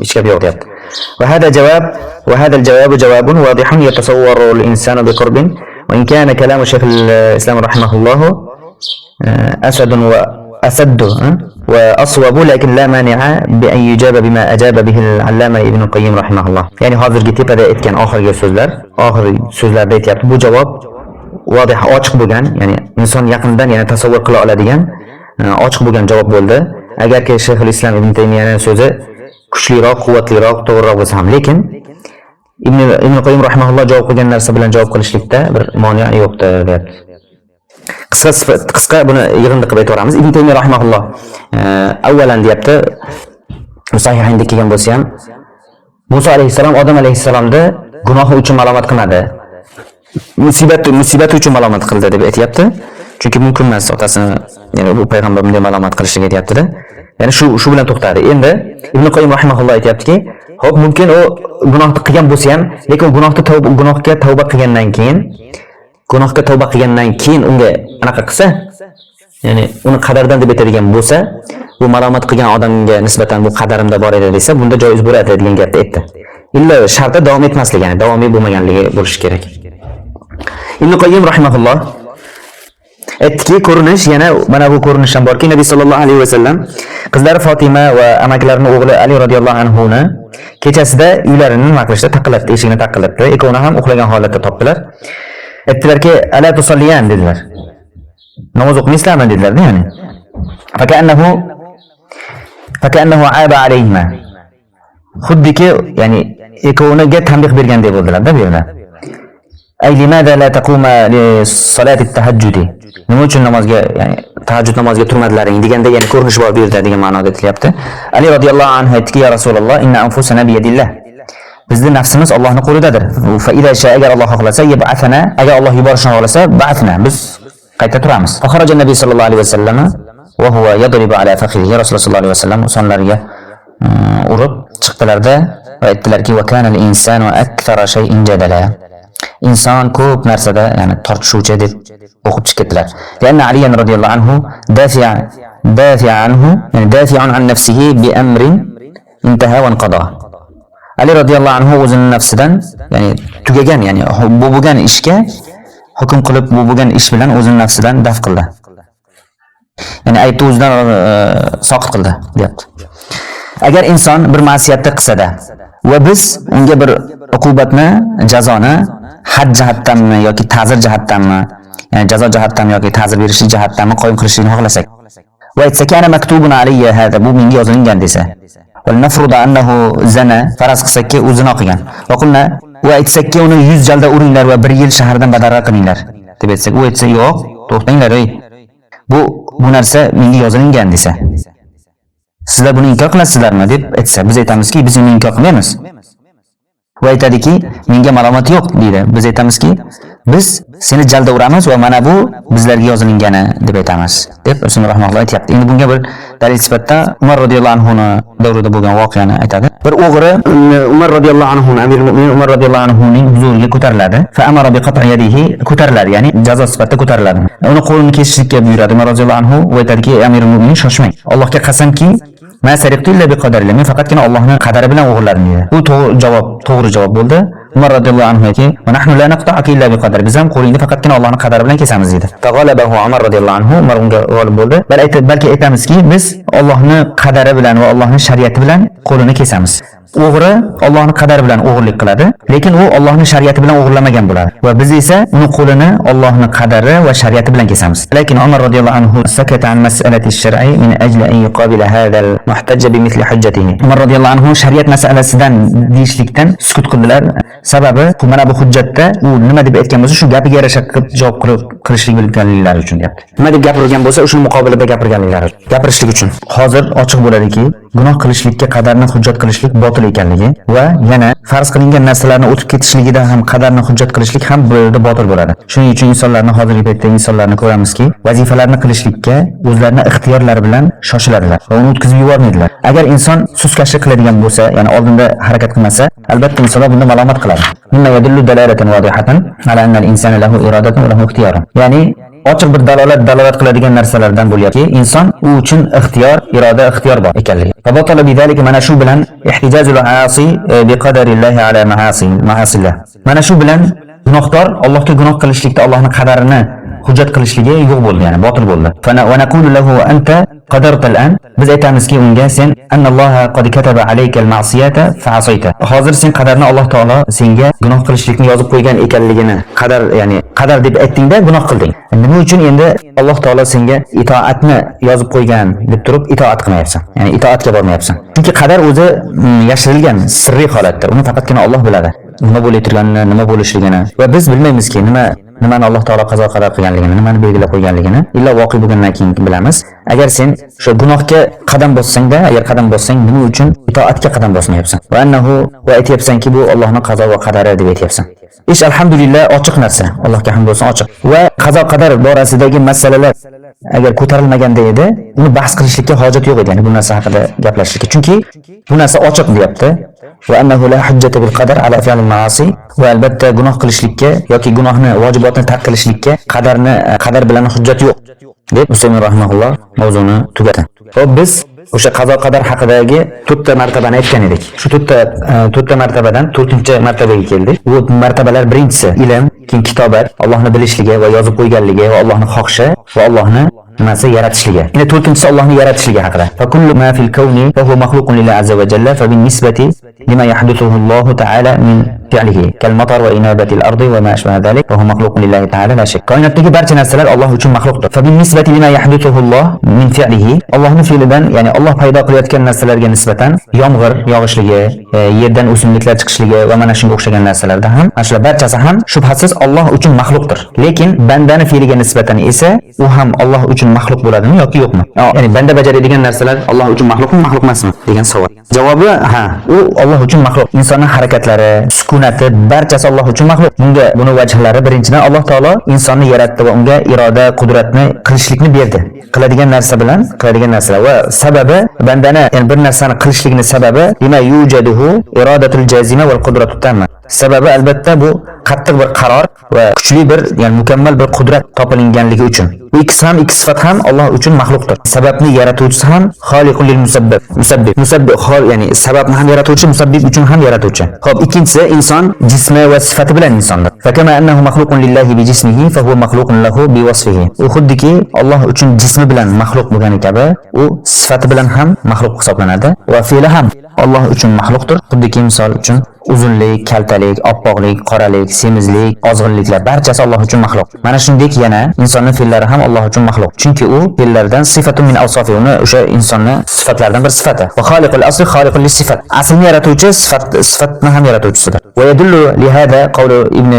hech gap yo'q, deyapti. وهذا الجواب جواب واضح يتصور الإنسان بقرب، وإن كان كلام شيخ الإسلام رحمه الله أسد وأسد وأصوب، لكن لا مانع بأن يجاب بما أجاب به العلامة ابن القيم رحمه الله. Ya'ni hozirgi tepada aytgan oxirgi so'zlar, oxirgi so'zlarda aytyapti. Bu javob vodih, ochiq bo'lgan, ya'ni inson yaqindan yana tasavvur qila oladigan ochiq bo'lgan javob bo'ldi. Agarki Shayxul Islom Ibn Taymiyaning so'zi kuchliroq, quvvatliroq, to'g'riroq bo'lsa ham, lekin Ibn Qoyyim rahimahulloh javob qilgan narsa bilan javob qilishlikda bir moni yo'qdir, deyapti. Qisqa buni yig'indi qilib aytaveramiz. Ibn Taymiya rahimahulloh avvalan deyapti, Sahihaynda kelgan bo'lsa ham, Musa alayhissalom Odam alayhissalomni gunohi uchun malomat qilmadi. Musibati uchun malomat qildi, deb aytyapti. Chunki mumkin emas otasini, ya'ni bu payg'ambar bunday malomat qilishligi, aytyapti-da. Ya'ni shu bilan to'xtadi. Endi Ibn Qoyyim rahimahulloh aytyaptiki, xo'p, mumkin u gunohni qilgan bo'lsa ham, lekin gunohga tavba qilgandan keyin unga anaqa qilsa, ya'ni uni qadardan deb aytadigan bo'lsa, bu malomat qilgan odamga nisbatan bu qadarimda bor edi desa, bunda joiz bo'ladi degan gapni aytdi. Illa sharti davom etmasligi, ya'ni davomiy bo'lmaganligi bo'lishi kerak. Ibn Qoyyim rahimahulloh aytdiki, ko'rinish yana mana bu ko'rinish ham borki, Nabiy sallallohu alayhi vasallam qizlari Fatima va amakilarini o'g'li Ali radhiyallohu anhuni kechasida uylarini nima qilishdi? Taqillatdi, eshigini taqillatdi. Ikkovini ham uxlagan holatda topdilar. Aytdilarki: "ألا تصليان?" dedilar. Namoz o'qimaysizlarmi, dedilar, ya'ni. فكأنه فكأنه عاب عليهما, xuddiki, ya'ni ikkoviniga tanbeh bergandek bo'ldilar-da bu yerda. أي لماذا لا تقوم لصلاة التهجد, nima uchun namozga, ya'ni tahajjud namoziga turmadilaring deganda, ya'ni ko'rinish bor bu yerda degan ma'noda aytilyapti. Ali roziyallohu anhu aytdiki: "يا رسول الله، إن أنفسنا بيد الله", bizni nafsimiz Allohning qo'lidadir. فإذا شاء, agar Alloh xohlasa, يبعثنا, agar Alloh yuborishni xohlasa, بعثنا, biz qayta turamiz. فخرج النبي صلى الله عليه وسلم وهو يضرب على فخذه. Rasululloh sollallohu alayhi vasallam sonlariga urib chiqdilarda va aytdilarki: وكان الإنسان أكثر شيء جدلا, inson ko'p narsada, ya'ni tortishuvchi, deb o'qib chiqib ketdilar. لأن عليا رضي الله عنه دافع عنه, يعني دافع عن نفسه بأمر انتهى وانقضى. Ali roziyallohu anhu o'zini nafsidan, ya'ni tugagan, ya'ni bu bo'lgan ishga hukm qilib, bu bo'lgan ish bilan o'zini nafsidan daf qildi. Ya'ni aybni o'zidan soqit qildi, deyapti. Agar inson bir ma'siyatni qilsada va biz unga bir uqubatni, jazoni had jihatdanmi yoki ta'zir jihatdanmi, ya'ni jazo jihatdanmi yoki ta'zir berishlik jihatdanmi qoyim qilishlikni xohlasak va aytsak: أنا مكتوب علي هذا, bu menga yozilgan, desa, ولنفرض أنه زنى, faraz qilsakki, u zino qilgan, وقلنا, va aytsakki, uni 100 jalda uringlar va bir yil shahardan badarg'a qilinglar deb aytsak, u aytsa: "Yo'q, to'xtanglar, ey, bu narsa menga yozilgan", desa, "Sizlar buni inkor qilasizlarmi?" deb aytsa, biz aytamizki, biz uni inkor qilmaymiz. Va aytadiki: "Menga ma'lumot yo'q", deydi. Biz aytamizki, biz seni jalda uramiz va mana bu bizlarga yozilgani deb aytamiz, deb Usmon rahimahulloh aytyapti. Endi bunga bir dalil sifatida Umar roziyallohu anhuni davrida bo'lgan voqeani aytadi. Bir o'g'ri Umar roziyallohu anhu, amirul mo'minin Umar roziyallohu anhuning huzuriga ko'tariladi. فأمر بقطع يده, ko'tariladi, ya'ni jazo sifatida ko'tariladi. Uni qo'lini kesishlikka buyuradi Umar roziyallohu anhu va aytadiki: "Amirul mo'minin, shoshmang. Allohga qasamki, ما سرقت إلا بقدر الله, men faqatgina Allohning qadari bilan o'g'irladim", dedi. Bu to'g'ri javob, to'g'ri javob bo'ldi. Umar roziyallohu anhu aytdi: "ونحن لا نقطعك إلا بقدر", biz ham qo'lingni faqatgina Allohning qadari bilan kesamiz, dedi. فغلبه Umar roziyallohu anhu, Umar unga g'olib bo'ldi. Balki aytamizki, biz Allohning qadari bilan va Allohning shariati bilan qo'lini kesamiz. O'g'ri Allohning qadari bilan o'g'irlik qiladi, lekin u Allohning shariati bilan o'g'irlamagan bo'ladi va biz esa uni qo'lini Allohning qadari va shariati bilan kesamiz. Lekin Umar roziyallohu anhu سكت عن مسألة الشرع من أجل أن يقابل هذا المحتج بمثل حجته. Umar roziyallohu anhu shariat masalasidan deyishlikdan sukut qildilar. Sababi mana bu hujjatda u nima deb aytgan bo'lsa, shu gapiga yarasha qilib javob qilib qilishlik bilganliklari uchun, deyapti. Nima deb gapirgan bo'lsa, shuni muqobilida gapirganliklari uchun. Gapirishlik uchun. Hozir ochiq bo'ladiki, gunoh qilishlikka qadarni hujjat qilishlik botil ekanligi va yana farz qilingan narsalarni o'tib ketishligida ham qadarni hujjat qilishlik ham bu yerda botil bo'ladi. Shuning uchun insonlarni, hozirgi paytda insonlarni ko'ramizki, vazifalarni qilishlikka o'zlarini ixtiyorlari bilan shoshiladilar va uni o'tkazib yubormaydilar. Agar inson suskashlik qiladigan bo'lsa, ya'ni oldinda harakat qilmasa, albatta insonlar bunda malomat qiladi. مما يدل دلالة واضحة على أن الإنسان له إرادة وله اختيار. Ya'ni ochiq bir dalolat qiladigan narsalardan bo'lyapti, inson u uchun ixtiyor, iroda, ixtiyor bor ekanligi. فبطل بذلك, mana shu bilan, احتجاج العاصي بقدر الله على معاصي الله. Mana shu bilan gunohkor Allohga gunoh qilishlikda Allohning qadarini hujjat qilishligi yo'q bo'ldi, ya'ni botil bo'ldi. ونقول له أنت قدرت الآن, biz aytamizki unga, sen أن الله قد كتب عليك المعصية فعصيت. Hozir sen qadarni, Alloh taolo senga gunoh qilishlikni yozib qo'ygan ekanligini qadar, ya'ni qadar deb aytdingda, gunoh qilding. Nima uchun endi Alloh taolo senga itoatni yozib qo'ygan deb turib itoat qilmayapsan? Ya'ni itoatga bormayapsan. Chunki qadar o'zi yashirilgan, sirriy holatda. Uni faqatgina Alloh biladi. Nima bo'layotganini, nima bo'lishligini va biz bilmaymizki, nimani Alloh taolo qazo qadar qilganligini, nimani belgilab qo'yganligini illo voqe bo'lgandan keyin bilamiz. Agar sen o'sha gunohga qadam bossangda, agar qadam bossang, nima uchun itoatga qadam bosmayapsan? Va annahu, va aytyapsanki, bu Allohning qazo va qadari deb aytyapsan. Ish, alhamdulillah, ochiq narsa. Allohga hamd bo'lsin, ochiq. Va qazo qadar borasidagi masalalar agar ko'tarilmaganda edi, uni bahs qilishlikka hojat yo'q edi, ya'ni bu narsa haqida gaplashishlikka. Chunki bu narsa ochiq, deyapti. وأنه لا حجة بالقدر على فعل المعاصي, va albatta gunoh qilishlikka yoki gunohni, vojibotni tark qilishlikka qadarni, qadar bilan hujjat yo'q, deb Usaymin rahimahulloh mavzuni tugatdi. Xo'p, biz o'sha qazo qadar haqidagi to'rtta martabani aytgan edik. Shu to'rtta martabadan to'rtinchi martabaga keldik. Bu martabalar: birinchisi ilm, keyin kitobat, Allohni bilishligi va yozib qo'yganligi va Allohning xohishi va Allohni Nimasi? Yaratishligi. Endi to'rtinchisi Allohning yaratishligi haqida. Fa kullu ma fil kawni fa huwa makhluqun lillahi azza wa jalla fa bin nisbati lima yahduthuhu Allohu ta'ala min fi'lihi kal matar wa inabati al-ardi wa ma ashbaha dhalik fa huwa makhluqun lillahi ta'ala la shak. Koinotdagi barcha narsalar Alloh uchun maxluqdir. Fa bin nisbati lima yahduthuhu Alloh min fi'lihi, Allohning fe'lidan, ya'ni Alloh paydo qilayotgan narsalarga nisbatan yomg'ir yog'ishligi, yerdan o'simliklar chiqishligi va mana shunga o'xshagan narsalarda ham, mana shular barchasi ham shubhasiz Alloh uchun maxluqdir. Lekin bandani fe'liga nisbatan esa u ham Alloh uchun maxluq bo'ladimi yoki yo'qmi? Ya'ni banda bajaradigan narsalar Alloh uchun maxluqmi, maxluq emasmi degan savol. Javobi ha, u Alloh uchun maxluq. Insonning harakatlari, sukunati barchasi Alloh uchun maxluq. Bunga buni vajhlari, birinchidan, Alloh taolo insonni yaratdi va unga iroda, qudratni qilishlikni berdi. Qiladigan narsa bilan qiladigan narsalar va sababi, bandani, ya'ni bir narsani qilishlikni sababi lima yujaduhu irodatul jazima val qudratut tamma. Sababi albatta bu qattiq bir qaror va kuchli bir, ya'ni mukammal bir qudrat topilinganligi uchun. Bu ikkisi ham, ikki sifat ham Alloh uchun maxluqdir. Sababni yaratuvchisi ham xoliqul lil musabbib, musabbib, musabbib xol, ya'ni sababni ham yaratuvchi, musabbib uchun ham yaratuvchi. Xo'p, ikkinchisi, inson jismi va sifati bilan insondir. Fa kama annahu makhluqun lillahi bi jismihi fa huwa makhluqun lahu bi wasfihi. U xuddiki Alloh uchun jismi bilan maxluq bo'lgani kabi, u sifati bilan ham maxluq hisoblanadi va fe'li ham Alloh uchun maxluqdir. Xuddiki misol uchun uzunlik, kaltalik, oppoqlik, qoralik, semizlik, ozg'inliklar barchasi Alloh uchun maxluq. Mana shuningdek yana insonning fe'llari ham Alloh uchun maxluq. Chunki u fe'llardan sifatun min awsofi, uni o'sha insonni sifatlaridan bir sifati. Va xoliqul asli xoliqul sifat. Aslni yaratuvchi sifat, sifatni ham yaratuvchisidir. Va yadullu li hada qawlu ibn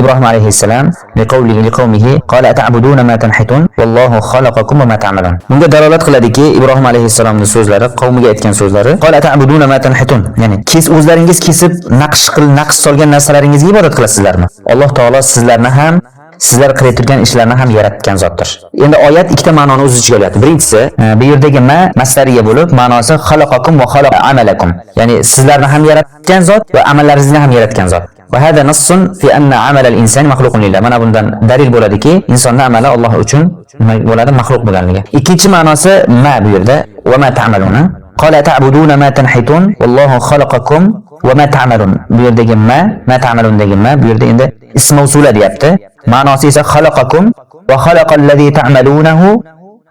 Ibrohim alayhissalam li qawlihi li qawmihi qala ata'buduna ma tanhitun wallohu khalaqakum wa ma ta'malun. Bunga dalolat qiladiki, Ibrohim alayhissalomning so'zlari, qavmiga aytgan so'zlari, qala ata'buduna ma tanhitun, ya'ni kes o'zlaringiz kesib naqsh qil naqsh solgan narsalaringizga ibodat qilasizlarmi? Alloh taolo sizlarni ham, sizlar qilayotgan ishlarni ham yaratgan zotdir. Endi oyat ikkita ma'noni o'z ichiga olyapti. Birinchisi, bu yerdagi ma masdariya bo'lib, ma'nosi xalaqakum va xalaqa amalakum. Ya'ni sizlarni ham yaratgan zot va amallaringizni ham yaratgan zot. Va hada nassun fi anna amal al-insani makhluqun lillah. Mana bundan dalil bo'ladiki, insonning amali Alloh uchun nima bo'ladi? Maxluq bo'lganligi. Ikkinchi ma'nosi ma bu yerda va ma ta'maluna. Qala ta'buduna ma tanhitun wallohu khalaqakum va ma ta'malun. Bu yerdagi ma, ma ta'malundagi ma bu yerda endi ism mavsula deyapti. Ma'nosi esa khalaqakum va khalaqallazi ta'malunahu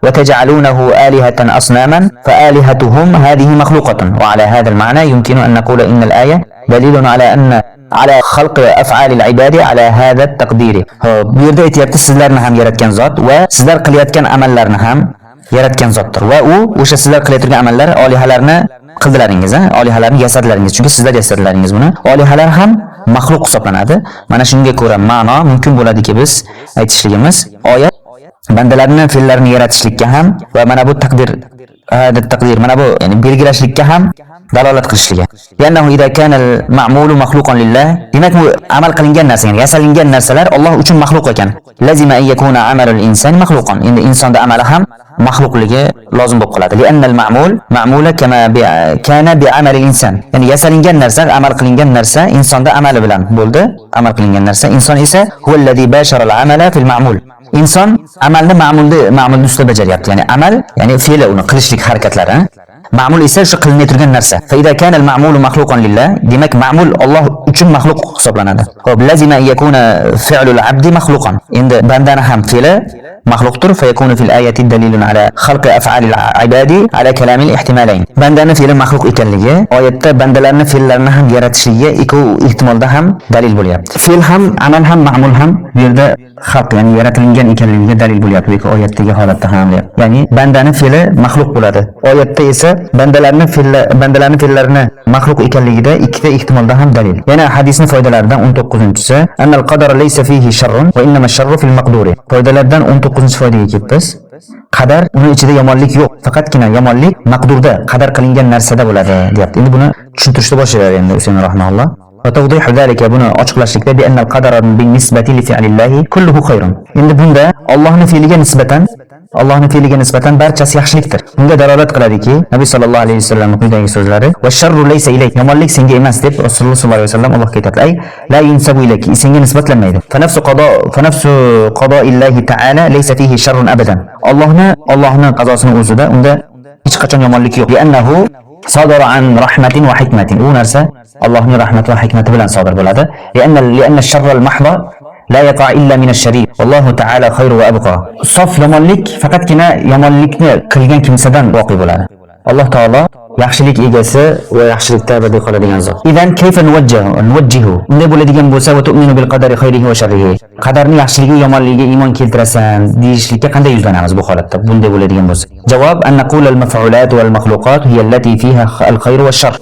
wa taj'alunahu alihatan asnaman fa alihatuhum hadhihi makhluqatun wa ala hadha al-ma'na yumkinu an naqula inna al-aya dalilun ala anna ala xalqi af'alil ibadi ala hadha at-taqdiri. Xo'p, bu yerda aytyapti, sizlarni ham yaratgan zot va sizlar qilayotgan amallarni ham yaratgan zotdir va u o'sha sizlar qilayotgan amallar olihalarni qildilaringiz, ha, olihalarni yasadlaringiz, chunki sizlar yasadlaringiz buni. Olihalar ham maxluq hisoblanadi. Mana shunga ko'ra ma'no mumkin bo'ladiki, biz aytishligimiz, oyat bandalarni fe'llarini yaratishlikka ham va mana bu taqdir, hada taqdir, mana bu, ya'ni belgilashlikka ham dalolat qilishligi. Yannahu idza kana al-ma'mulu makhluqan lillah. Demak, bu amal qilingan narsa, ya'ni yasalingan narsalar Alloh uchun maxluq ekan. Lazima an yakuna amalul insani makhluqan. Endi insonda amali ham maxluqligi lozim bo'lib qoladi. Li'anna al-ma'mul ma'mula kama bi kana bi amali inson. Ya'ni yasalingan narsa, amal qilingan narsa insonda amali bilan bo'ldi. Amal qilingan narsa, inson esa huvallazi bashara al-amala fil ma'mul. Inson amalni ma'mulni ustida bajaryapti. Ya'ni amal, ya'ni fe'li, uni qilishlik harakatlari. Ma'mul esa o'sha qilinay turgan narsa. Fa idza kana al-ma'mulu makhluqan lillah, demak ma'mul Alloh uchun maxluq hisoblanadi. Xo'p, lazima an yakuna fi'lul 'abdi makhluqan. Endi bandani ham fe'li maxluqdir. Fa yakunu fil ayati dalilun ala xalqi af'alil ibadi ala kalamil ihtimalayn. Bandani fe'li maxluq ekanligi oyatda bandalarning fe'llarini ham yaratishligiga ikki ehtimolda ham dalil bo'lyapti. Fe'l ham, amal ham, ma'mul ham bu yerda xalq, ya'ni yaratilgan ekanligiga dalil bo'lyapti bu ikki oyatdagi holatda ham deyapti. Ya'ni bandani fe'li maxluq bo'ladi. Oyatda esa bandalarning fe'llarini maxluq ekanligida ikkita ehtimolda ham dalil. Yana hadisning foydalaridan 19-chisi, annal qadara laysa fihi sharrun va innama sharru fil maqduri. Foydalardan 19-foydaga kelibmiz. Qadar, uni ichida yomonlik yo'q, faqatgina yomonlik maqdurda, qadar qilingan narsada bo'ladi, deyapti. Endi buni tushuntirishda boshlaydi endi Usayn rahimahulloh. Va tawdihu zalika, buni ochiqlashlikda, bi annal qadara bin nisbati li fi'lillahi kulluhu khayrun. Endi bunda Allohning fe'liga nisbatan barchasi yaxshilikdir. Bunga dalolat qiladiki, Nabiy sallallohu alayhi vasallamning quyidagi so'zlari: "Va sharru laysa ilayk", yomonlik senga emas, deb Rasululloh sollallohu alayhi vasallam Allohga aytadi. Ay la yunsabu ilayk, senga nisbatlanmaydi. Fa nafsu qada'illahi ta'ala laysa fihi sharrun abadan. Allohni qazosini o'zida unda hech qachon yomonlik yo'q. Li'annahu sadara an rahmatin va hikmatin. U narsa Allohning rahmati va hikmati bilan sodir bo'ladi. Li'anna sharral mahdha لا يقع إلا من الشرير. والله تعالى خير وأبقى. Sof yomonlik faqatgina yomonlikni qilgan kimsadan voqe bo'ladi. Alloh taolo yaxshilik egasi va yaxshilikda abadiy qoladigan zot. إذن كيف نوجه نوجه Unday bo'ladigan bo'lsa, وتؤمن بالقدر خيره وشره. Qadarni yaxshiligi va yomonligiga iymon keltirasan deyishlikka qanday yuzlanamiz bu holatda? Bunday bo'ladigan bo'lsa. Javob: أن نقول المفعولات والمخلوقات هي التي فيها الخير والشر.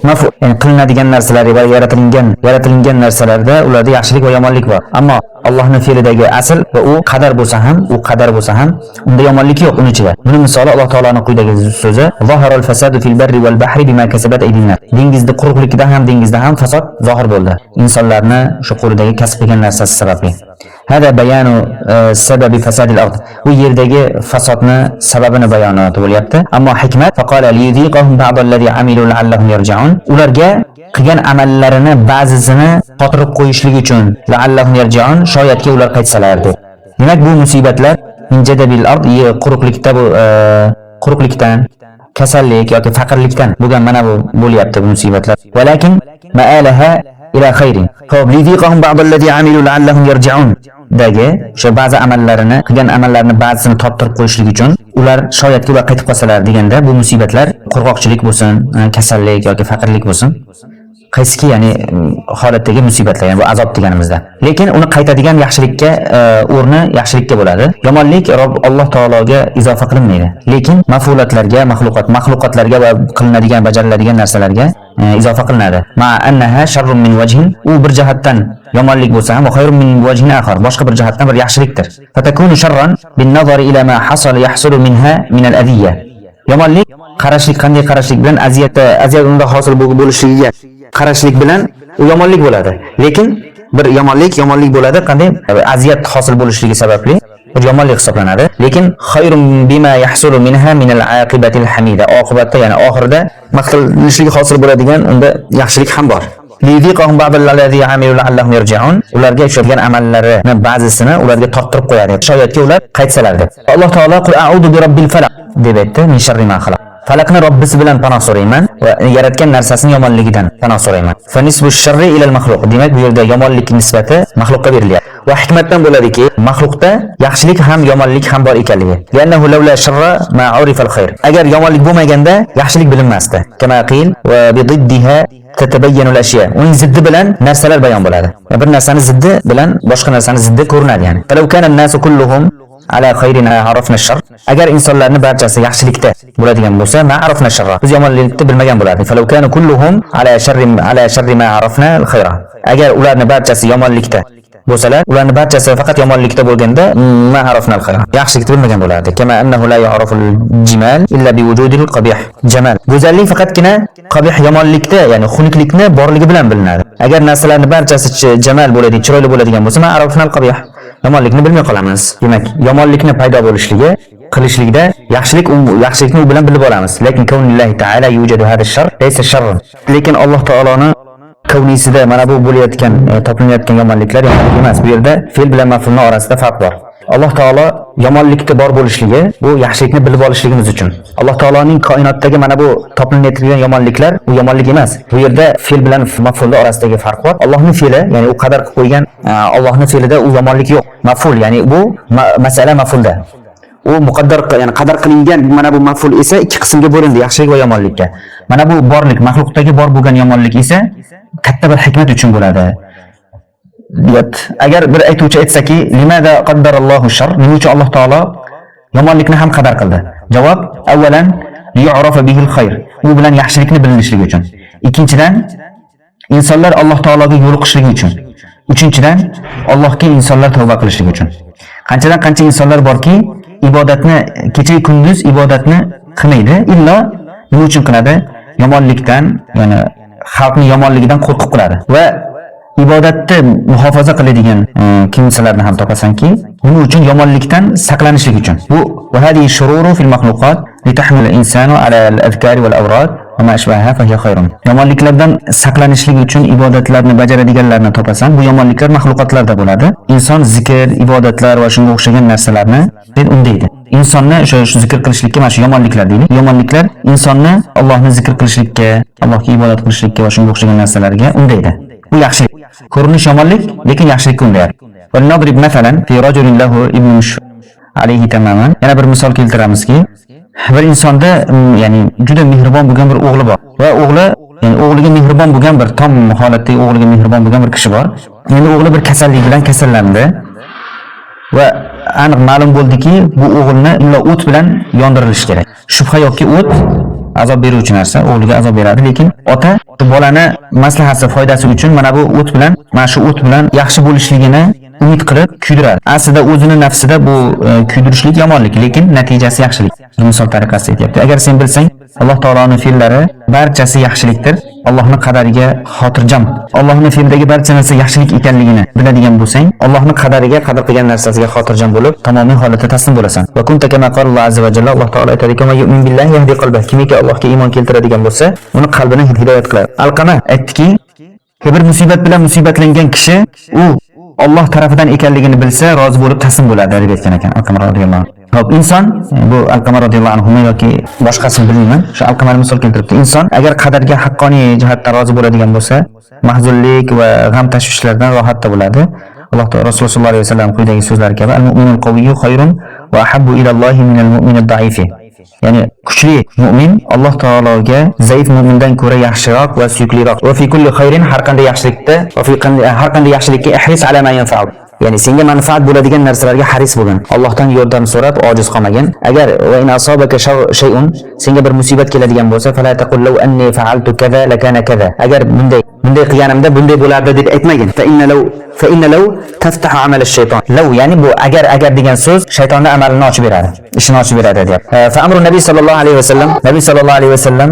Ya'ni qilinadigan narsalar va yaratilgan narsalarda ularda yaxshilik va yomonlik bor. Ammo Allohning fe'lidagi asl va u qadar bo'lsa ham, u qadar bo'lsa ham, unda yomonlik yo'q uni ichida. Buni misoli Alloh taoloning quyidagi so'zi: ظهر الفساد في البر والبحر بما كسبت أيدي الناس. Dengizda quruqlikda ham, dengizda ham fasod zohir bo'ldi. Insonlarni shu qo'lidagi kasb qilgan narsasi sababli. هذا بيان سبب فساد الأرض. Bu yerdagi fasodni sababini bayonoti bo'lyapti. Ammo hikmat فقال ليذيقهم بعض الذي عملوا لعلهم يرجعون. Ularga qilgan amallarini ba'zisini xotirib qo'yishlik uchun لعلهم يرجعون, shoyatki ular qaytsalar deb. Demak, bu musibatlar من جدب الأرض, quruqlikda, bu quruqlikdan, kasallik yoki faqirlikdan bo'lgan mana bu bo'lyapti bu musibatlar. ولكن مآلها إلى خير. Xo'p, ليذيقهم بعض الذي عملوا لعلهم يرجعون dagi o'sha ba'zi amallarini, qilgan amallarini ba'zisini tottirib qo'yishlik uchun ular shoyatki ular qaytib qolsalar deganda, bu musibatlar qurg'oqchilik bo'lsin, kasallik yoki faqirlik bo'lsin, qaysiki, ya'ni holatdagi musibatlar, ya'ni bu azob deganimizda. Lekin uni qaytadigan yaxshilikka, o'rni yaxshilikka bo'ladi. Yomonlik Rob Alloh taologa izofa qilinmaydi. Lekin maf'ulatlarga, maxluqotlarga va qilinadigan, bajariladigan narsalarga izofa qilinadi. مع أنها شر من وجه, u bir jihatdan yomonlik bo'lsa ham, وخير من وجه آخر, boshqa bir jihatdan bir yaxshilikdir. فتكون شرا بالنظر إلى ما حصل يحصل منها من الأذية. Yomonlik qarashlik, qanday qarashlik bilan, aziyat unda hosil bo'lishligiga qarashlik bilan u yomonlik bo'ladi. Lekin bir yomonlik yomonlik bo'ladi, qanday aziyat hosil bo'lishligi sababli bir yomonlik hisoblanadi. Lekin خير بما يحصل منها من العاقبة الحميدة. Oqibatda, ya'ni oxirida maqtalishligi hosil bo'ladigan unda yaxshilik ham bor. ليذيقهم بعض الذي عملوا لعلهم يرجعون. Ularga o'sha amallarini ba'zisini ularga torttirib qo'yadi. Shoyatki ular qaytsalar deb. Alloh taolo قل أعوذ برب الفلق deb aytdi, من شر ما خلق. Falaqni Robbisi bilan panoh so'rayman va yaratgan narsasini yomonligidan panoh so'rayman. فنسب الشر إلى المخلوق. Demak, bu yerda yomonlik nisbati maxluqqa berilyapti. Va hikmatdan bo'ladiki, maxluqda yaxshilik ham, yomonlik ham bor ekanligi. لأنه لولا الشر ما عرف الخير. Agar yomonlik bo'lmaganda yaxshilik bilinmasdi. كما قيل وبضدها تتبين الأشياء. Uning ziddi bilan narsalar bayon bo'ladi. Bir narsani ziddi bilan boshqa narsani ziddi ko'rinadi ya'ni. فلو كان الناس كلهم على خير ما عرفنا الشر. Agar insonlarni barchasi yaxshilikda bo'ladigan bo'lsa, ما عرفنا الشر. Biz yomonlikni bilmagan bo'lardik. فلو كانوا كلهم على شر على شر ما عرفنا الخير. Agar ularni barchasi yomonlikda bo'lsalar, ularni barchasi faqat yomonlikda bo'lganda, ما عرفنا الخير. Yaxshilikni bilmagan bo'lardik. كما أنه لا يعرف الجمال إلا بوجود القبيح. Jamal. Go'zallik faqatgina qabih, yomonlikda, ya'ni xunuklikni borligi bilan bilinadi. Agar narsalarni barchasi jamal bo'ladigan, chiroyli bo'ladigan bo'lsa, ما عرفنا القبيح. Yomonlikni bilmay qolamiz. Demak, yomonlikni paydo bo'lishligi qilishlikda yaxshilik, u yaxshilikni u bilan bilib olamiz. Lekin كون الله تعالى يوجد هذا الشر ليس شرا. Lekin Alloh taoloni kavniysida mana bu bo'layotgan, topilayotgan yomonliklar yomonlik emas. Bu yerda fe'l bilan maf'ulni orasida farq bor. Alloh taolo yomonlikda bor bo'lishligi bu yaxshilikni bilib olishligimiz uchun. Alloh taoloning koinotdagi mana bu topilayotgan yomonliklar bu yomonlik emas. Bu yerda fe'l bilan maf'ulni orasidagi farq bor. Allohning fe'li, ya'ni u qadar qilib qo'ygan, Allohning fe'lida u yomonlik yo'q. Maf'ul, ya'ni bu masala maf'ulda. U muqaddar, ya'ni qadar qilingan mana bu maf'ul esa ikki qismga bo'lindi, yaxshilik va yomonlikka. Mana bu borlik, maxluqdagi bor bo'lgan yomonlik esa katta bir hikmat uchun bo'ladi. Deyapti. Agar bir aytuvchi aytsaki, لماذا قدر الله الشر? Nima uchun Alloh taolo yomonlikni ham qadar qildi? Javob: أولا ليعرف به الخير. U bilan yaxshilikni bilinishligi uchun. Ikkinchidan, insonlar Alloh taologa yo'liqishligi uchun. Uchinchidan, Allohga insonlar tavba qilishligi uchun. Qanchadan qancha insonlar borki, ibodatni kecha kunduz ibodatni qilmaydi, illo nima uchun qiladi? Yomonlikdan, ya'ni xalqning yomonligidan qo'rqib qiladi. Va ibodatni muhofaza qiladigan kimsalarni ham topasanki, nima uchun? Yomonlikdan saqlanishlik uchun. Bu وهذه الشرور في المخلوقات لتحمل الإنسان على الأذكار والأوراد وما أشبهها فهي خير. Yomonliklardan saqlanishlik uchun ibodatlarni bajaradiganlarni topasan. Bu yomonliklar maxluqotlarda bo'ladi. Inson zikr, ibodatlar va shunga o'xshagan narsalarni undaydi. Insonni o'sha shu zikr qilishlikka, mana shu yomonliklar deylik. Yomonliklar insonni Allohni zikr qilishlikka, Allohga ibodat qilishlikka va shunga o'xshagan narsalarga undaydi. Bu yaxshilik. Ko'rinish yomonlik, lekin yaxshilikka undaydi. ولنضرب مثلا في رجل له ابن مشفق عليه تماما. Yana bir misol keltiramizki, bir insonda ya'ni juda mehribon bo'lgan bir o'g'li bor va o'g'li, ya'ni o'g'liga mehribon bo'lgan, bir tom holatdagi o'g'liga mehribon bo'lgan bir kishi bor. Endi o'g'li bir kasallik bilan kasallandi va aniq ma'lum bo'ldiki, bu o'g'ilni illo o't bilan yondirilishi kerak. Shubha yo'qki, o't azob beruvchi narsa, o'g'liga azob beradi, lekin ota bu bolani maslahati, foydasi uchun mana bu o't bilan, mana shu o't bilan yaxshi bo'lishligini umid qilib kuydiradi. Aslida o'zini nafsida bu kuydirishlik yomonlik, lekin natijasi yaxshilik. Bir misol tariqasida aytyapti. Agar sen bilsang, Alloh taoloning fe'llari barchasi yaxshilikdir. Allohning qadariga xotirjam. Allohning fe'lidagi barcha narsa yaxshilik ekanligini biladigan bo'lsang, Allohning qadariga, qadr qilgan narsasiga xotirjam bo'lib, tamomiy holatda taslim bo'lasan. وكنت كما قال الله عز وجل. Alloh taolo aytadiki: "من يؤمن بالله يهد قلبه." Kimiki Allohga iymon keltiradigan bo'lsa, uni qalbini hidoyat qiladi. Alqama aytdiki, bir musibat bilan musibatlangan kishi u Alloh tarafidan ekanligini bilsa, rozi bo'lib taslim bo'ladi, deb aytgan ekan Alqama roziyallohu anhu. Xo'p, inson, bu Alqama roziyallohu anhu yoki boshqasini bilmayman. Shu Alqamani misol keltiribdi. Inson agar qadarga haqqoniy jihatdan rozi bo'ladigan bo'lsa, mahzunlik va g'am tashvishlardan rohatda bo'ladi. Alloh taolo, Rasululloh sollallohu alayhi vasallam quyidagi so'zlari kabi: المؤمن القوي خير وأحب إلى الله من المؤمن الضعيف. Ya'ni kuchli mu'min Alloh taologa zaif mu'mindan ko'ra yaxshiroq va suyukliroq. وفي كل خير, har qanday yaxshilikda, وفي har qanday yaxshilikka, احرص على ما ينفع. Ya'ni senga manfaat bo'ladigan narsalarga haris bo'lgin. Allohdan yordam so'rab ojiz qolmagin. Agar وإن أصابك شيء, senga bir musibat keladigan bo'lsa, فلا تقل لو أني فعلت كذا لكان كذا. Agar bunday bunday qilganimda bunday bo'lardi deb aytmagin. فإن لو تفتح عمل الشيطان. لو, ya'ni bu agar, agar degan so'z shaytonni amalini ochib beradi. Ishini ochib beradi deyapti. فأمر النبي صلى الله عليه وسلم, Nabiy sallallohu alayhi vasallam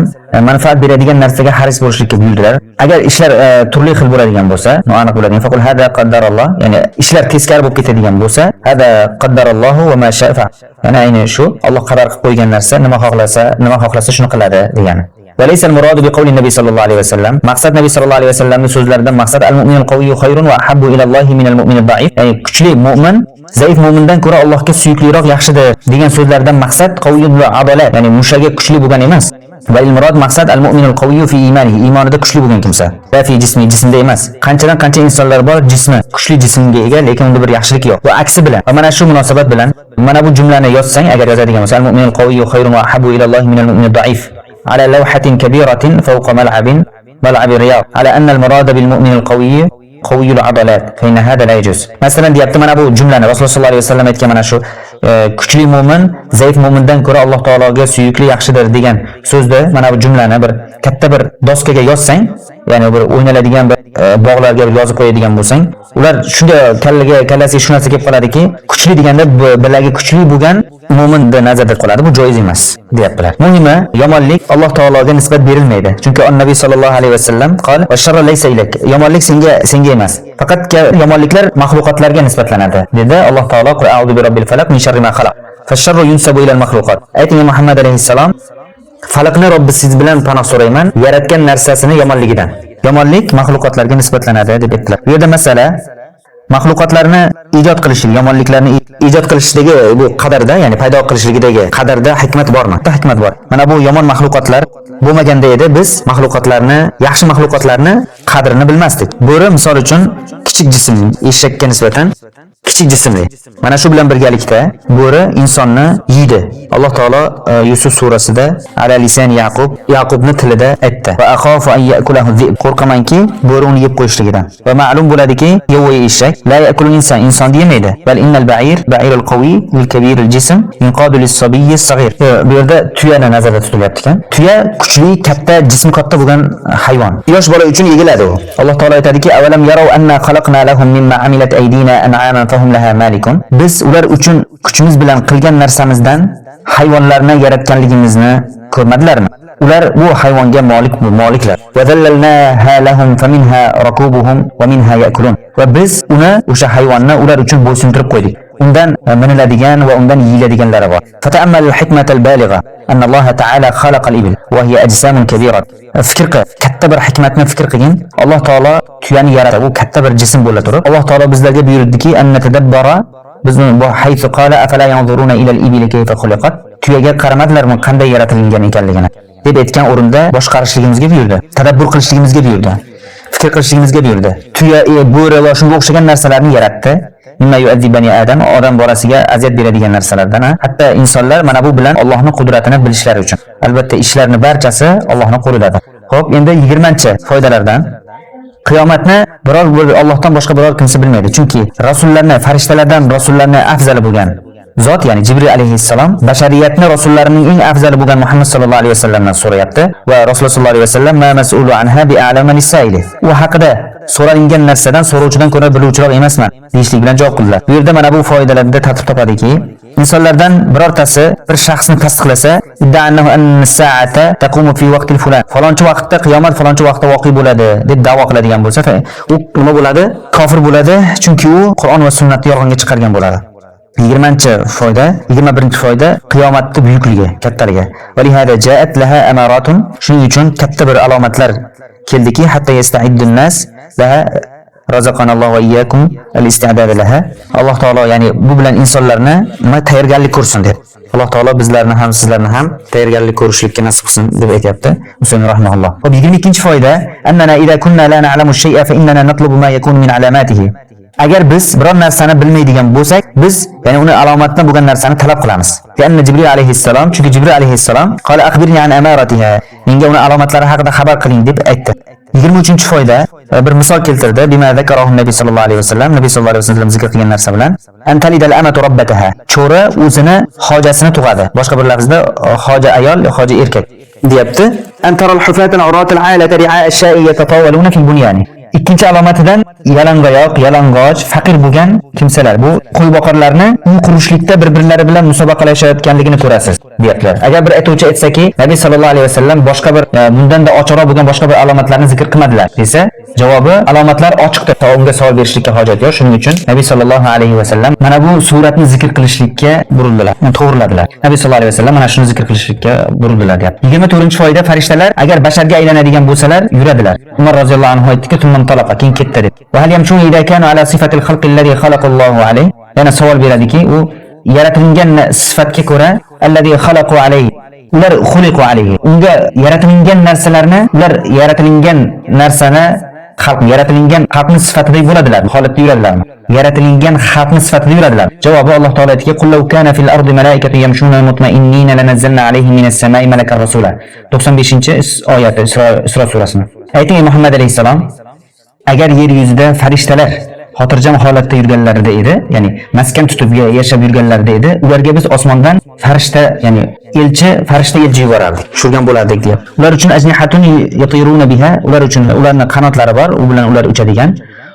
manfaat beradigan narsaga haris bo'lishlikka buyurdilar. Agar ishlar turli xil bo'ladigan bo'lsa, noaniq bo'ladigan, فقل هذا قدر الله, ya'ni ishlar teskari bo'lib ketadigan bo'lsa, هذا قدر الله وما شاء فعل. Ya'ni ayni shu Alloh qadar qilib qo'ygan narsa, nima xohlasa shuni qiladi degani. وليس المراد بقول النبي صلى الله عليه وسلم, maqsad Nabiy sallallohu alayhi vasallamning so'zlaridan maqsad المؤمن القوي خير وأحب إلى الله من المؤمن الضعيف, ya'ni kuchli mu'min zaif mu'mindan ko'ra Allohga suyukliroq, yaxshidir degan so'zlardan maqsad قوي العضلات, ya'ni mushagi kuchli bo'lgan emas. بل المراد, maqsad المؤمن القوي في إيمانه, iymonida kuchli bo'lgan kimsa. لا في جسمه, jismda emas. Qanchadan qancha insonlar bor, jismi kuchli, jismga ega, lekin unda bir yaxshilik yo'q. Va aksi bilan va mana shu munosabat bilan mana bu jumlani yozsang, agar yozadigan bo'lsa, المؤمن القوي خير وأحب إلى الله من المؤمن الضعيف على لوحة كبيرة فوق ملعب رياض على أن المراد بالمؤمن القوي قوي العضلات فإن هذا لا يجوز. Masalan, deyapti, mana bu jumlani Rasululloh sollallohu alayhi vasallam aytgan mana shu kuchli mo'min zaif mo'mindan ko'ra Alloh taologa suyukli, yaxshidir degan so'zni, mana bu jumlani bir katta bir doskaga yozsang, ya'ni bir o'ynaladigan bir bog'larga bir yozib qo'yadigan bo'lsang, ular shunday kallasiga shu narsa kelib qoladiki, kuchli deganda bilagi kuchli bo'lgan mo'minni nazarda qoladi. Bu joiz emas, deyaptilar. Muhimi, yomonlik Alloh taologa nisbat berilmaydi. Chunki Nabiy sollallohu alayhi vasallam قال والشر ليس إليك. Yomonlik senga emas. Faqat yomonliklar maxluqotlarga nisbatlanadi, dedi Alloh taolo: قل أعوذ برب الفلق من شر ما خلق. فالشر ينسب إلى المخلوقات. Ayting, ey Muhammad alayhissalom, Falaqni Robbisi bilan panoh so'rayman, yaratgan narsasini yomonligidan. Yomonlik maxluqotlarga nisbatlanadi, deb aytdilar. Bu yerda masala maxluqotlarni ijod qilishlik, yomonliklarni ijod qilishdagi bu qadarda, ya'ni paydo qilishligidagi qadarda hikmat bormi? Hikmat bor. Mana bu yomon maxluqotlar bo'lmaganda edi, biz maxluqotlarni, yaxshi maxluqotlarni qadrini bilmasdik. Bo'ri, misol uchun, kichik jismli, eshakka nisbatan kichik jismli. Mana shu bilan birgalikda bo'ri insonni yeydi. Alloh taolo Yusuf surasida على لسان يعقوب, Yaqubni tilida aytdi. وأخاف أن يأكله الذئب. Qo'rqamanki, bo'ri uni yeb qo'yishligidan. Va ma'lum bo'ladiki, yovvoyi eshak لا يأكل الإنسان, insonni yemaydi. بل إن البعير بعير القوي الكبير الجسم ينقاد للصبي الصغير. Bu yerda tuyani nazarda tutilyapti ekan. Tuya kuchli, katta, jismi katta bo'lgan hayvon. Yosh bola uchun egiladi u. Alloh taolo aytadiki: أولم يروا أنا خلقنا لهم مما عملت أيدينا أنعاما فهم لها مالكون. Biz ular uchun kuchimiz bilan qilgan narsamizdan hayvonlarni yaratganligimizni ko'rmadilarmi? Ular bu hayvonga molik moliklar. وذللناها لهم فمنها ركوبهم ومنها يأكلون. Va biz uni, o'sha hayvonni ular uchun bo'ysuntirib qo'ydik. Undan miniladigan va undan yeyiladiganlari bor. فتأمل الحكمة البالغة أن الله تعالى خلق الإبل وهي أجسام كبيرة. Fikr qil, katta bir hikmatni fikr qilgin. Alloh taolo tuyani yaratdi. U katta bir jism bo'la turib, Alloh taolo bizlarga buyurdiki, أن نتدبر, bizni bu حيث قال أفلا ينظرون إلى الإبل كيف خلقت, tuyaga qaramadilarmi qanday yaratilgan ekanligini deb aytgan o'rinda boshqarishligimizga buyurdi. Tadabbur qilishligimizga buyurdi. Fikr qilishligimizga buyurdi. Tuya, bo'ri va shunga o'xshagan narsalarni yaratdi. Mimma yu'azzi bani Adam, odam bolasiga aziyat beradigan narsalardan. Ha? Hatto insonlar mana bu bilan Allohning qudratini bilishlari uchun. Albatta, ishlarni barchasi Allohning qo'lidadir. Xo'p, endi 20-foydalardan: qiyomatni biror bir Allohdan boshqa biror kimsa bilmaydi. Chunki rasullarni, farishtalardan rasullarni afzali bo'lgan zot, ya'ni Jibril alayhissalom bashariyatni rasullarining eng afzali bo'lgan Muhammad sallallohu alayhi vasallamdan so'rayapti va Rasululloh sallallohu alayhi vasallam ma mas'ulu anha bi a'lama lis-sa'ili. U haqida so'ralingan narsadan so'rovchidan ko'ra biluvchiroq emasman deyishlik bilan javob qildilar. Bu yerda mana bu foydalarda tartib topadiki, insonlardan birortasi bir shaxsni tasdiqlasa, idda annahu anna taqumu fi vaqtil fulan. Falonchi vaqtda qiyomat falonchi vaqtda voqe bo'ladi deb da'vo qiladigan bo'lsa, u nima bo'ladi? Kofir bo'ladi, chunki u Qur'on va sunnatni yolg'onga chiqargan bo'ladi. 20-foyda, 21-foyda: qiyomatni buyukligi, kattaligi. Va lihada ja'at laha amaratun. Shuning uchun katta bir alomatlar keldiki, hatta yasta'iddun nas laha razaqanallohu va iyyakum al-isti'dad laha. Alloh taolo, ya'ni bu bilan insonlarni nima, tayyorgarlik ko'rsin deb. Alloh taolo bizlarni ham, sizlarni ham tayyorgarlik ko'rishlikka nasib qilsin deb aytyapti Musulmon rahimahulloh. Xo'p, 22-foyda: annana idza kunna la na'lamu shay'a fa innana natlubu ma yakunu min alamatihi. Agar biz biror narsani bilmaydigan bo'lsak, biz, ya'ni uni alomatidan bo'lgan narsani talab qilamiz. Anna Jibril alayhissalom, chunki Jibril alayhissalom qala akhbirni an amaratiha, menga uni alomatlari haqida xabar qiling deb aytdi. 23-foyda: bir misol keltirdi. Bima zakarahu Nabiy sallallohu alayhi vasallam, Nabiy sallallohu alayhi vasallam zikr qilgan narsa bilan. An talidal amatu rabbataha. Cho'ri o'zini hojasini tug'adi. Boshqa bir lafzda hoja ayol, hoja erkak deyapti. An taral hufatal uratal alata ri'a ash-sha'i yatatawaluna fil bunyani. Ikkinchi alomatidan yalangoyoq, yalang'och, faqir bo'lgan kimsalar bu qo'yboqarlarni uy qurishlikda bir-birlari bilan musobaqalashayotganligini ko'rasiz, deyaptilar. Agar bir aytuvchi aytsaki, Nabiy sallallohu alayhi vasallam boshqa bir bundanda ochiqroq bo'lgan boshqa bir alomatlarni zikr qilmadilar desa, javobi alomatlar ochiqdir. Unga savol berishlikka hojat yo'q. Shuning uchun Nabiy sallallohu alayhi vasallam mana bu suratni zikr qilishlikka burildilar, ya'ni to'g'riladilar. Nabiy sallallohu alayhi vasallam mana shuni zikr qilishlikka burildilar, deyapti. 24-foyda: farishtalar agar basharga aylanadigan bo'lsalar, yuradilar. Umar roziyallohu anhu aytdiki, "Tumma talaqa", keyin ketdi deb. Va hal yamshun idza kanu ala sifatil xalqi alladhi khalaqallohu alayhi. Yana savol beradiki, u yaratilgan sifatga ko'ra alladhi khalaqu alayhi, ular xuliqu alayhi. Unga yaratilgan narsalarni, ular yaratilgan narsani xalq, yaratilgan xalqni sifatida bo'ladilar, holatda yuradilarmi? Yaratilgan xalqni sifatida yuradilar. Javobi Alloh taolo aytdiki: "Qul law kana fil ardi malaikatu yamshuna mutma'innina lanazzalna alayhim minas samai malakan rasula." 95-oyati Isro surasini. Ayting, ey Muhammad alayhissalom, agar yer yuzida farishtalar xotirjam holatda yurganlarida edi, ya'ni maskan tutib yashab yurganlarida edi, ularga biz osmondan farishta, ya'ni elchi, farishta elchi yuborardik, tushirgan bo'lardik, deyapti. Ular uchun ajnihatun yatiruna biha, ular uchun ularning qanotlari bor, u bilan ular uchadigan.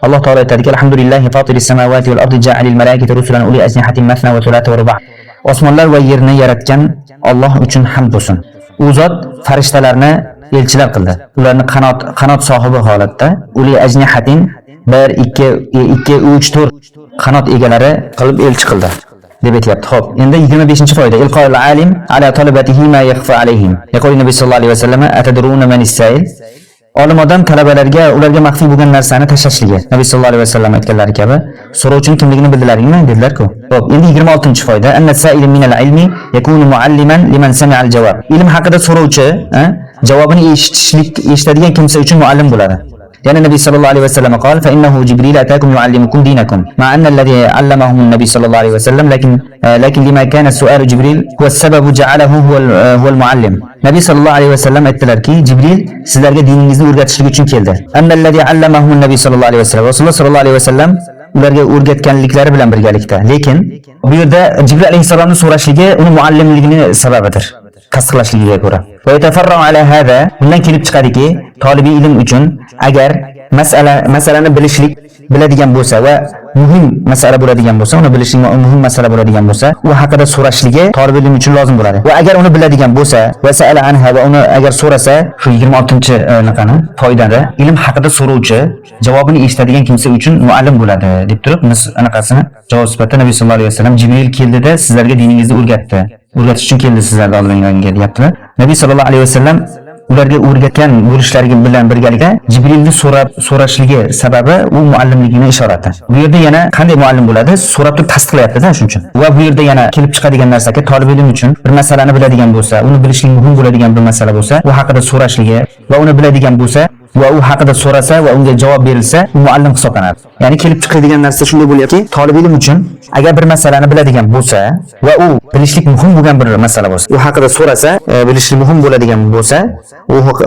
Alloh taolo aytadiki: "Alhamdulillahi fatiris samawati wal ardi ja'alil malaikati rusulan uli ajnihatin masna va thulatha va ruba'." Osmonlar va yerni yaratgan Alloh uchun hamd bo'lsin. U zot farishtalarni elchilar qildi. Ularni qanot sohibi holatda uli ajnihatin, 1 2 2 3 4 qanot egalari qilib elchi qildi deb aytyapti. Xo'p, endi 25-foyda: ilqoul alim ala talabatihi ma yakhfa alayhim. Yaqul Nabiy sallallohu alayhi vasallam atadruna man as-sa'il. Olim odam talabalarga ularga maxfiy bo'lgan narsani tashlashligi. Nabiy sallallohu alayhi vasallam aytganlari kabi, so'rovchining kimligini bildilaringmi dedilar-ku. Xo'p, endi 26-foyda: anna sa'il min al-ilmi yakunu mualliman liman sami'a al-javob. Ilm haqida so'rovchi, javobini eshitadigan kimsa uchun muallim bo'ladi. لأن النبي صلى الله عليه وسلم قال فإنه جبريل أتاكم يعلمكم دينكم، مع أن الذي علمهم النبي صلى الله عليه وسلم، لكن لما كان سؤال جبريل هو السبب جعله هو المعلم. Nabiy sallallohu alayhi vasallam aytdilarki, Jibril sizlarga diningizni o'rgatishlik uchun keldi. أن الذي علمهم النبي صلى الله عليه وسلم, Rasululloh sallallohu alayhi vasallam ularga o'rgatganliklari bilan birgalikda, lekin bu yerda Jibril alayhissalomni so'rashligi uni muallimligini sababidir tasdiqlashligiga ko'ra. Va yatafarra'u ala hada, bundan kelib chiqadiki, tolibi ilm uchun agar masalani bilishlik biladigan bo'lsa va muhim masala bo'ladigan bo'lsa, uni bilishlik muhim masala bo'ladigan bo'lsa, u haqida so'rashligi tolib ilm uchun lozim bo'ladi. Va agar uni biladigan bo'lsa, va sa'ala anha, va uni agar so'rasa, shu 26 anaqani foydada ilm haqida so'rovchi javobini eshitadigan kimsa uchun muallim bo'ladi deb turib, mis anaqasini javob sifatida Nabiy sallallohu alayhi vasallam Jibril keldida sizlarga diningizni o'rgatdi. O'rgatish uchun keldi sizlarni oldingizga, deyaptilar. Nabiy sallallohu alayhi vasallam ularga o'rgatgan bo'lishlari bilan birgalikda Jibrilni so'rab so'rashligi sababi u muallimligini ishorati. Bu yerda yana qanday muallim bo'ladi? So'rab turib tasdiqlayapti-da shuning uchun. Va bu yerda yana kelib chiqadigan narsaki, tolib ilm uchun bir masalani biladigan bo'lsa, uni bilishlik muhim bo'ladigan bir masala bo'lsa, u haqida so'rashligi va uni biladigan bo'lsa,
Va u haqida so'rasa va unga javob berilsa, u muallim hisoblanadi. Ya'ni kelib chiqadigan narsa shunday bo'lyapti, tolib ilm uchun agar bir masalani biladigan bo'lsa va u bilishlik muhim bo'lgan bir masala bo'lsa, u haqida so'rasa, bilishlik muhim bo'ladigan bo'lsa,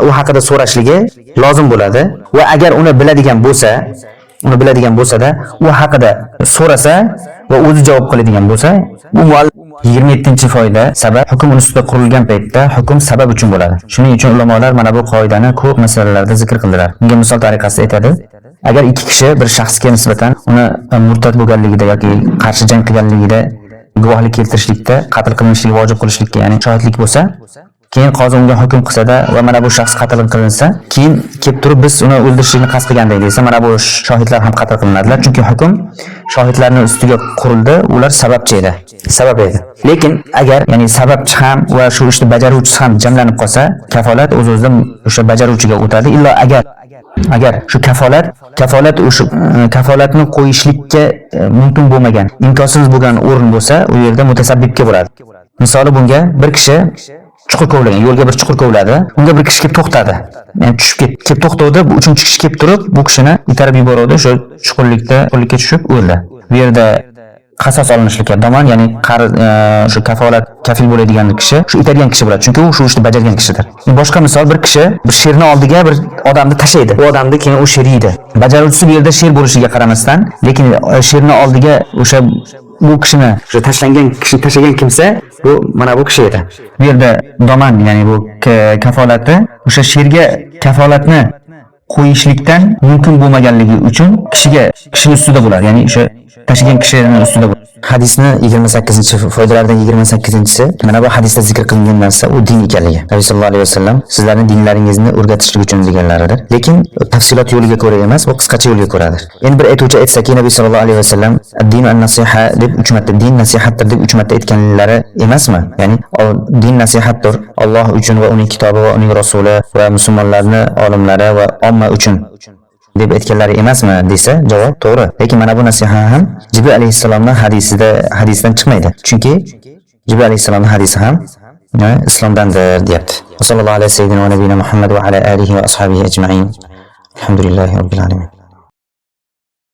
u haqida so'rashligi lozim bo'ladi va agar uni biladigan bo'lsa, uni biladigan bo'lsa-da, u haqida so'rasa va o'zi javob qiladigan bo'lsa, bu muallim. 27-foyda: sabab hukm ustida qurilgan paytda hukm sabab uchun bo'ladi. Shuning uchun ulamolar mana bu qoidani ko'p masalalarda zikr qildilar. Bunga misol tariqasida aytadi: agar ikki kishi bir shaxsga nisbatan uni murtad bo'lganligida yoki qarshi jang qilganligida guvohlik keltirishlikda, qatl qilinishligi vojib qilishlikka, ya'ni shohidlik bo'lsa, keyin qozi unga hukm qilsada va mana bu shaxs qatl qilinsa, keyin kelib turib biz uni o'ldirishlikni qasd qilgandik desa, mana bu shohidlar ham qatl qilinadilar, chunki hukm shohidlarning ustiga qurildi, ular sababchi edi, sabab edi. Lekin agar, ya'ni sababchi ham va shu ishni bajaruvchisi ham jamlanib qolsa, kafolat o'z o'zidan o'sha bajaruvchiga o'tadi. Illo agar shu kafolat o'sha kafolatni qo'yishlikka mumkin bo'lmagan, imkonsiz bo'lgan o'rin bo'lsa, u yerda mutasabbibga bo'ladi. Misoli bunga, bir kishi chuqur kovlagan, yo'lga bir chuqur kovladi. Unga bir kishi kelib to'xtadi, ya'ni tushib kelib to'xtavdi. Bu uchinchi kishi kelib turib, bu kishini itarib yuboruvdi, o'sha chuqurlikka tushib o'ldi. Bu yerda qasos olinishlikka domon, ya'ni qarz, shu kafolat kafil bo'ladigan kishi shu itargan kishi bo'ladi, chunki u shu ishni bajargan kishidir. Boshqa misol: bir kishi bir sherni oldiga bir odamni tashlaydi, u odamni keyin u sher yeydi. Bajaruvchisi bu yerda sher bo'lishiga qaramasdan, lekin sherni oldiga o'sha bu kishini, o'sha tashlangan kishini tashlagan kimsa, bu mana bu kishi edi. Bu yerda domon, ya'ni bu kafolati o'sha sherga kafolatni qo'yishlikdan mumkin bo'lmaganligi uchun kishini ustida bo'ladi, ya'ni o'sha tashlagan kishini ustida bo'ladi. Hadisni 28 foydalardan 28-si: mana bu hadisda zikr qilingan narsa u din ekanligi. Nabiy sallallohu alayhi vasallam sizlarni dinlaringizni o'rgatishlik uchun deganlaridir. Lekin tafsilot yo'liga ko'ra emas, bu qisqacha yo'lga ko'radir. Endi bir aytuvchi aytsaki, Nabiy sallallohu alayhi vasallam "Din an-nasiha" deb 3 marta, din nasihatdir deb 3 marta aytganlari emasmi? Ya'ni din nasihatdir Alloh uchun va uning kitobi va uning rasuli va musulmonlarni olimlari va omma uchun deb aytganlari emasmi desa, javob to'g'ri. Lekin mana bu nasiha ham Jibril alayhissalomning hadisidan chiqmaydi. Chunki Jibril alayhissalomning hadisi ham islomdandir deyapti. Sallallohu alayhi sayyidina va nabiyina Muhammad va ala alihi va ashabihi ajma'in. Alhamdulillahi robbil alamin.